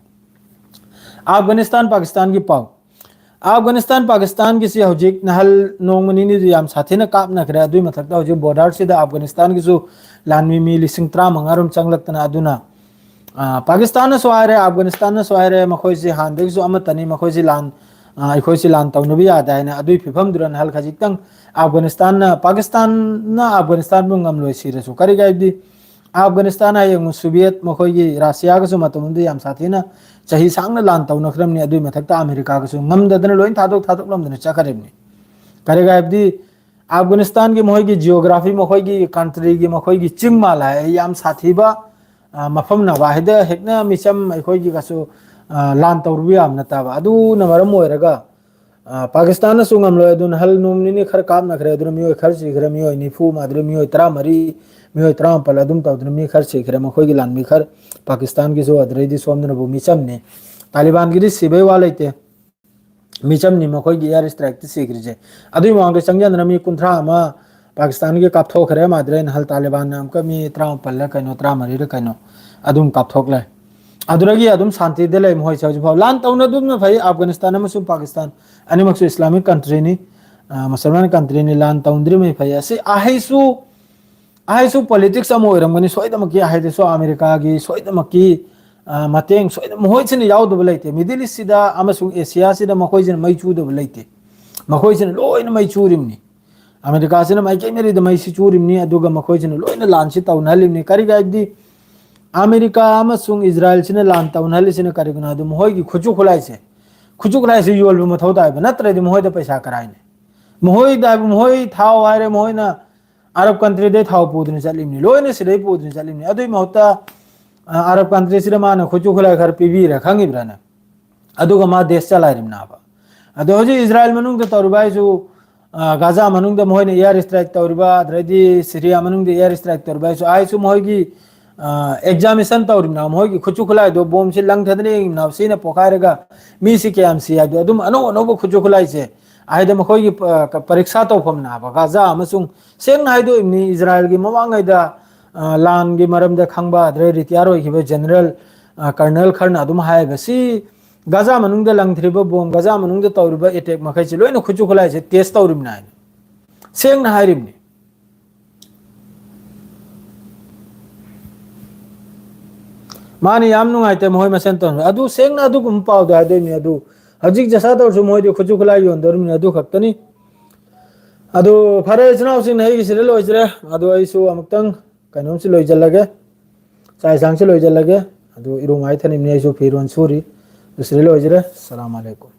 ꯑꯐꯒꯥꯅꯤꯁꯇꯥꯟ ꯄꯥꯀꯤꯁꯇꯥꯟꯒꯤ ꯄꯥꯎ꯫ ꯑꯐꯒꯥꯅꯤꯁꯇꯥꯟ ꯄꯥꯀꯤꯁꯇꯥꯟꯒꯤꯁꯤ ꯍꯧꯖꯤꯛ ꯅꯍꯜ ꯅꯣꯡꯃ ꯅꯤꯅꯤꯗꯨ ꯌꯥꯝ ꯁꯥꯊꯤꯅ ꯀꯥꯞꯅꯈ꯭ꯔꯦ꯫ ꯑꯗꯨꯏ ꯃꯊꯛꯇ ꯍꯧꯖꯤꯛ ꯕꯣꯔꯗꯔꯁꯤꯗ ꯑꯐꯒꯥꯅꯤꯁꯇꯥꯟꯒꯤꯁꯨ ꯂꯥꯟꯃꯤ ꯃꯤ ꯂꯤꯁꯤꯡ ꯇꯔꯥꯃꯉꯥ ꯔꯣꯝ ꯆꯪꯂꯛꯇꯅ, ꯑꯗꯨꯅ, ꯑ, ꯄꯥꯀꯤꯁꯇꯥꯟꯅꯁꯨ ꯍꯥꯏꯔꯦ, ꯑꯐꯒꯥꯅꯤꯁꯇꯥꯟꯅꯁꯨ ꯍꯥꯏꯔꯦ, ꯃꯈꯣꯏꯁꯤ ꯍꯥꯟꯅꯗꯒꯤꯁꯨ ꯑꯃꯠꯇꯅꯤ, ꯃꯈꯣꯏꯁꯤ ꯂꯥꯟ, ꯑ, ꯑꯩꯈꯣꯏꯁꯤ ꯂꯥꯟ ꯇꯧꯅꯕ ꯌꯥꯗꯦ ꯍꯥꯏꯅ꯫ ꯑꯗꯨꯏ ꯐꯤꯕꯝꯗꯨꯗ ꯅꯍꯜ ꯈꯖꯤꯛꯇꯪ ꯑꯐꯒꯥꯅꯤꯁꯇꯥꯟꯅ, ꯄꯥꯀꯤꯁꯇꯥꯟꯅ ꯑꯐꯒꯥꯅꯤꯁꯇꯥꯟꯕꯨ ꯉꯝꯂꯣꯏ ꯁꯤꯔꯁꯨ꯫ ꯀꯔꯤꯒꯤ ꯍꯥꯏꯕꯗꯤ ꯑꯐꯒꯥꯅꯤꯁꯇꯥꯟ ꯍꯥꯏ ꯌꯦꯡꯉꯨ, ꯁꯣꯚꯤꯌꯦꯠ ꯃꯈꯣꯏꯒꯤ ꯔꯁꯤꯌꯥꯒꯁꯨ ꯃꯇꯝ ꯑꯃꯗ ꯌꯥꯝ ꯁꯥꯊꯤꯅ ꯆꯍꯤ ꯁꯥꯡꯅ ꯂꯥꯟ ꯇꯧꯅꯈ꯭ꯔꯕꯅꯤ꯫ ꯑꯗꯨꯏ ꯃꯊꯛꯇ ꯑꯃꯦꯔꯤꯀꯥꯒꯁꯨ ꯉꯝꯗꯗꯅ ꯂꯣꯏ ꯊꯥꯗꯣꯛ ꯊꯥꯗꯣꯛꯂꯝꯗꯅ ꯆꯠꯈ꯭ꯔꯤꯕꯅꯤ꯫ ꯀꯔꯤꯒꯤ ꯍꯥꯏꯕꯗꯤ ꯑꯐꯒꯥꯅꯤꯁꯇꯥꯟꯒꯤ ꯃꯈꯣꯏꯒꯤ ꯖꯤꯑꯣꯒ꯭ꯔꯥꯐꯤ, ꯃꯈꯣꯏꯒꯤ ꯀꯟꯇ꯭ꯔꯤꯒꯤ, ꯃꯈꯣꯏꯒꯤ ꯆꯤꯡ ꯃꯥꯜꯂꯦ ꯍꯥꯏ, ꯌꯥꯝ ꯁꯥꯊꯤꯕ, ꯑ, ꯃꯐꯝ ꯅꯕ ꯍꯥꯏꯗ ꯍꯦꯛꯅ ꯃꯤꯆꯝ ꯑꯩꯈꯣꯏꯒꯤꯒꯁꯨ, ꯑ, ꯂꯥꯟ ꯇꯧꯔꯨꯕ ꯌꯥꯕ ꯅꯠꯇꯕ꯫ ꯑꯗꯨꯅ ꯃꯔꯝ ꯑꯣꯏꯔꯒ, ꯑ, ꯄꯥꯀꯤꯁꯇꯥꯟꯅꯁꯨ ꯉꯝꯂꯣꯏ꯫ ꯑꯗꯨꯅ ꯍꯜ ꯅꯣꯡ ꯅꯤꯅꯤ ꯈꯔ ꯀꯥꯞꯅꯈ꯭ꯔꯦ꯫ ꯑꯗꯨꯅ ꯃꯤꯑꯣꯏ ꯈꯔ ꯁꯤꯈ꯭ꯔꯦ, ꯃꯤꯑꯣꯏ ꯅꯤꯐꯨ ꯑꯃ, ꯑꯗꯨꯅ ꯃꯤꯑꯣꯏ ꯇꯔꯥꯃꯔꯤ, ꯃꯤꯑꯣꯏ ꯇꯔꯥꯃꯥꯄꯜ ꯑꯗꯨꯝ ꯇꯧꯗꯅ ꯃꯤ ꯈꯔ ꯁꯤꯈ꯭ꯔꯦ꯫ ꯃꯈꯣꯏꯒꯤ ꯂꯥꯟꯃꯤ ꯈꯔ ꯄꯥꯀꯤꯁꯇꯥꯟꯒꯤꯁꯨ, ꯑꯗꯨꯗꯩꯗꯤ ꯁꯣꯝꯗꯅꯕꯨ ꯃꯤꯆꯝꯅꯤ꯫ ꯇꯥꯂꯤꯕꯥꯟꯒꯤꯗꯤ ꯁꯤꯕꯩ ꯋꯥ ꯂꯩꯇꯦ꯫ ꯃꯤꯆꯝꯅꯤ, ꯃꯈꯣꯏꯒꯤ ꯑꯦꯌꯔ ꯏꯁꯇ꯭ꯔꯥꯏꯛꯇ ꯁꯤꯈ꯭ꯔꯤꯁꯦ꯫ ꯑꯗꯨꯒꯤ ꯃꯃꯥꯡꯗ ꯆꯪꯁꯤꯟꯗꯅ ꯃꯤ ꯀꯨꯟꯊ꯭ꯔꯥ ꯑꯃ ꯄꯥꯀꯤꯁꯇꯥꯟꯒꯤ ꯀꯥꯞꯊꯣꯛꯈ꯭ꯔꯦ꯫ ꯃꯥꯗ꯭ꯔꯦ ꯅꯍꯜ ꯇꯥꯂꯤꯕꯥꯟꯅ ꯑꯃꯨꯛꯀ ꯃꯤ ꯇꯔꯥꯃꯥꯄꯜꯂ ꯀꯩꯅꯣ, ꯇꯔꯥꯃꯔꯤꯔ ꯀꯩꯅꯣ ꯑꯗꯨꯝ ꯀꯥꯞꯊꯣꯛꯂꯦ꯫ ꯑꯗꯨꯗꯒꯤ ꯑꯗꯨꯝ ꯁꯥꯟꯇꯤꯗ ꯂꯩ ꯃꯈꯣꯏꯁꯦ ꯍꯧꯖꯤꯛ ꯐꯥꯎ꯫ ꯂꯥꯟ ꯇꯧꯅꯗꯨꯅ ꯐꯩ꯫ ꯑꯐꯒꯥꯅꯤꯁꯇꯥꯟ ꯑꯃꯁꯨꯡ ꯄꯥꯀꯤꯁꯇꯥꯟ ꯑꯅꯤꯃꯛꯁꯨ ꯏꯁꯂꯥꯃꯤꯛ ꯀꯟꯇ꯭ꯔꯤꯅꯤ, ꯑ, ꯃꯨꯁꯜꯃꯥꯟ ꯀꯟꯇ꯭ꯔꯤꯅꯤ꯫ ꯂꯥꯟ ꯇꯧꯅꯗ꯭ꯔꯤꯉꯩ ꯐꯩ꯫ ꯑꯁꯤ ꯑꯍꯩꯁꯨ ꯑꯩꯁꯨ ꯄꯣꯂꯤꯇꯤꯛꯁ ꯑꯃ ꯑꯣꯏꯔꯝꯒꯅꯤ ꯁꯣꯏꯗꯃꯛꯀꯤ, ꯍꯥꯏꯗꯤꯁꯨ ꯑꯃꯦꯔꯤꯀꯥꯒꯤ ꯁꯣꯏꯗꯃꯛꯀꯤ, ꯑ, ꯃꯇꯦꯡ ꯁꯣꯏꯗꯅ, ꯃꯈꯣꯏꯁꯤꯅ ꯌꯥꯎꯗꯕ ꯂꯩꯇꯦ꯫ ꯃꯤꯗꯜ ꯏꯁꯁꯤꯗ ꯑꯃꯁꯨꯡ ꯑꯦꯁꯤꯌꯥꯁꯤꯗ ꯃꯈꯣꯏꯁꯤꯅ ꯃꯩ ꯆꯨꯗꯕ ꯂꯩꯇꯦ꯫ ꯃꯈꯣꯏꯁꯤꯅ ꯂꯣꯏꯅ ꯃꯩ ꯆꯨꯔꯤꯕꯅꯤ꯫ ꯑꯃꯦꯔꯤꯀꯥꯁꯤꯅ ꯃꯥꯏꯀꯩ ꯃꯔꯤꯗ ꯃꯩꯁꯤ ꯆꯨꯔꯤꯕꯅꯤ, ꯑꯗꯨꯒ ꯃꯈꯣꯏꯁꯤꯅ ꯂꯣꯏꯅ ꯂꯥꯟꯁꯤ ꯇꯧꯅꯍꯜꯂꯤꯕꯅꯤ꯫ ꯀꯔꯤꯒꯤ ꯍꯥꯏꯕꯗꯤ ꯑꯃꯦꯔꯤꯀꯥ ꯑꯃꯁꯨꯡ ꯏꯖꯔꯥꯏꯜꯁꯤꯅ ꯂꯥꯟ ꯇꯧꯅꯍꯜꯂꯤꯁꯤꯅ ꯀꯔꯤꯒꯤꯅꯣ ꯍꯥꯏꯕꯗ ꯃꯈꯣꯏꯒꯤ ꯈꯨꯠꯁꯨ ꯈꯨꯠꯂꯥꯏꯁꯦ, ꯈꯨꯠꯁꯨ ꯈꯨꯠꯂꯥꯏꯁꯦ ꯌꯣꯜꯕ ꯃꯊꯧ ꯇꯥꯏꯕ, ꯅꯠꯇ꯭ꯔꯗꯤ ꯃꯈꯣꯏꯗ ꯄꯩꯁꯥ ꯀꯔꯥꯏꯅꯤ? ꯃꯈꯣꯏꯗ ꯍꯥꯏꯕ, ꯃꯈꯣꯏ ꯊꯥꯎ ꯍꯥꯏꯔꯦ, ꯃꯈꯣꯏꯅ ꯑꯔꯕ ꯀꯟꯇ꯭ꯔꯤꯗꯩ ꯊꯥꯎ ꯄꯨꯗꯨꯅ ꯆꯠꯂꯤꯕꯅꯤ, ꯂꯣꯏꯅ ꯁꯤꯗꯩ ꯄꯨꯗꯨꯅ ꯆꯠꯂꯤꯕꯅꯤ꯫ ꯑꯗꯨꯒꯤ ꯃꯍꯨꯠꯇ, ꯑ, ꯑꯔꯕ ꯀꯟꯇ꯭ꯔꯤꯁꯤꯗ ꯃꯥꯅ ꯈꯨꯠꯁꯨ ꯈꯨꯠꯂꯥꯏ ꯈꯔ ꯄꯤꯕꯤꯔꯦ ꯈꯪꯉꯤꯕ꯭ꯔꯥꯅꯦ? ꯑꯗꯨꯒ ꯃꯥ ꯗꯦꯁ ꯆꯂꯥꯏꯔꯤꯕꯅꯦꯕ꯫ ꯑꯗꯣ ꯍꯧꯖꯤꯛ ꯏꯖꯔꯥꯏꯜ ꯃꯅꯨꯡꯗ ꯇꯧꯔꯤꯕ ꯍꯥꯏꯁꯨ, ꯑ, ꯒꯥꯖꯥ ꯃꯅꯨꯡꯗ ꯃꯈꯣꯏꯅ ꯏꯌꯥꯔ ꯏꯁꯇ꯭ꯔꯥꯏꯛ ꯇꯧꯔꯤꯕ, ꯑꯗꯩꯗꯤ ꯁꯤꯔꯤꯌꯥ ꯃꯅꯨꯡꯗ ꯏꯌꯥꯔ ꯏꯁꯇ꯭ꯔꯥꯏꯛ ꯇꯧꯔꯤꯕ ꯍꯥꯏꯁꯨ, ꯑꯥꯏꯁꯨ ꯃꯈꯣꯏꯒꯤ, ꯑ, ꯑꯦꯛꯖꯥꯃꯤꯁꯟ ꯇꯧꯔꯤꯕꯅꯦ꯫ ꯃꯈꯣꯏꯒꯤ ꯈꯨꯠꯁꯨ ꯈꯨꯠꯂꯥꯏꯗꯣ, ꯕꯣꯝꯁꯤ ꯂꯪꯊꯗꯅ ꯌꯦꯡꯉꯤꯕꯅꯦ, ꯁꯤꯅ ꯄꯣꯈꯥꯏꯔꯒ ꯃꯤ ꯁꯤ ꯀꯌꯥꯝ ꯁꯤ ꯍꯥꯏꯕꯗꯣ꯫ ꯑꯗꯨꯝ ꯑꯅꯧ ꯑꯅꯧꯕ ꯈꯨꯠꯁꯨ ꯈꯨꯠꯂꯥꯏꯁꯦ, ꯍꯥꯏꯗꯤ ꯃꯈꯣꯏꯒꯤ ꯄ-, ꯄꯔꯤꯈꯥ ꯇꯧꯐꯝꯅꯦꯕ ꯒꯥꯖꯥ ꯑꯃꯁꯨꯡ, ꯁꯦꯡꯅ ꯍꯥꯏꯗꯣꯛꯏꯕꯅꯤ, ꯏꯖꯔꯥꯏꯜꯒꯤ ꯃꯃꯥꯡꯉꯩꯗ, ꯑ, ꯂꯥꯟꯒꯤ ꯃꯔꯝꯗ ꯈꯪꯕ, ꯑꯗꯩ ꯔꯤꯇꯤꯌꯥꯔ ꯑꯣꯏꯈꯤꯕ ꯖꯦꯅꯔꯦꯜ, ꯑ, ꯀꯔꯅꯦꯜ ꯈꯔꯅ ꯑꯗꯨꯝ ꯍꯥꯏꯌꯦꯕ, ꯁꯤ ꯒꯥꯖꯥ ꯃꯅꯨꯡꯗ ꯂꯪꯊ꯭ꯔꯤꯕ ꯕꯣꯝ, ꯒꯥꯖꯥ ꯃꯅꯨꯡꯗ ꯇꯧꯔꯤꯕ ꯑꯦꯇꯦꯛ ꯃꯈꯩꯁꯤ ꯂꯣꯏꯅ ꯈꯨꯠꯁꯨ ꯈꯨꯠꯂꯥꯏꯁꯦ ꯇꯦꯁ ꯇꯧꯔꯤꯕꯅꯤ ꯍꯥꯏꯅ ꯁꯦꯡꯅ ꯍꯥꯏꯔꯤꯕꯅꯤ꯫ ꯃꯥꯅ ꯌꯥꯝ ꯅꯨꯡꯉꯥꯏꯇꯦ ꯃꯈꯣꯏ ꯃꯁꯦꯟ ꯇꯧꯅꯕ꯫ ꯑꯗꯨ ꯁꯦꯡꯅ ꯑꯗꯨꯒꯨꯝꯕ ꯄꯥꯎꯗꯣ ꯍꯥꯏꯗꯣꯏꯅꯤ꯫ ꯑꯗꯨ ꯍꯧꯖꯤꯛ ꯖꯁꯥ ꯇꯧꯔꯁꯨ ꯃꯣꯏꯗꯤ ꯈꯨꯠꯁꯨ ꯈꯨꯠꯂꯥꯏ ꯌꯣꯟꯗꯧꯔꯤꯕꯅꯤ, ꯑꯗꯨ ꯈꯛꯇꯅꯤ꯫ ꯑꯗꯨ ꯐꯔꯦ, ꯏꯆꯤꯟ ꯏꯅꯥꯎꯁꯤꯡꯅ ꯑꯩꯒꯤ ꯁꯤꯗ ꯂꯣꯏꯁꯤꯔꯦ꯫ ꯑꯗꯨ ꯑꯩꯁꯨ ꯑꯃꯨꯛꯇꯪ ꯀꯩꯅꯣꯝꯁꯤ ꯂꯣꯏꯁꯤꯜꯂꯒꯦ, ꯆꯥꯛ ꯌꯦꯟꯁꯥꯡꯁꯤ ꯂꯣꯏꯁꯤꯜꯂꯒꯦ꯫ ꯑꯗꯨ ꯏꯔꯨ ꯃꯥꯏ ꯊꯅꯤꯡꯕꯅꯤ, ꯑꯩꯁꯨ ꯐꯤꯔꯣꯟ ꯁꯨꯔꯤ꯫ ꯑꯗꯨ ꯁꯤꯗ ꯂꯣꯏꯁꯤꯔꯦ꯫ ꯑꯁꯂꯥꯃꯨ ꯑꯂꯩꯀꯨꯝ꯫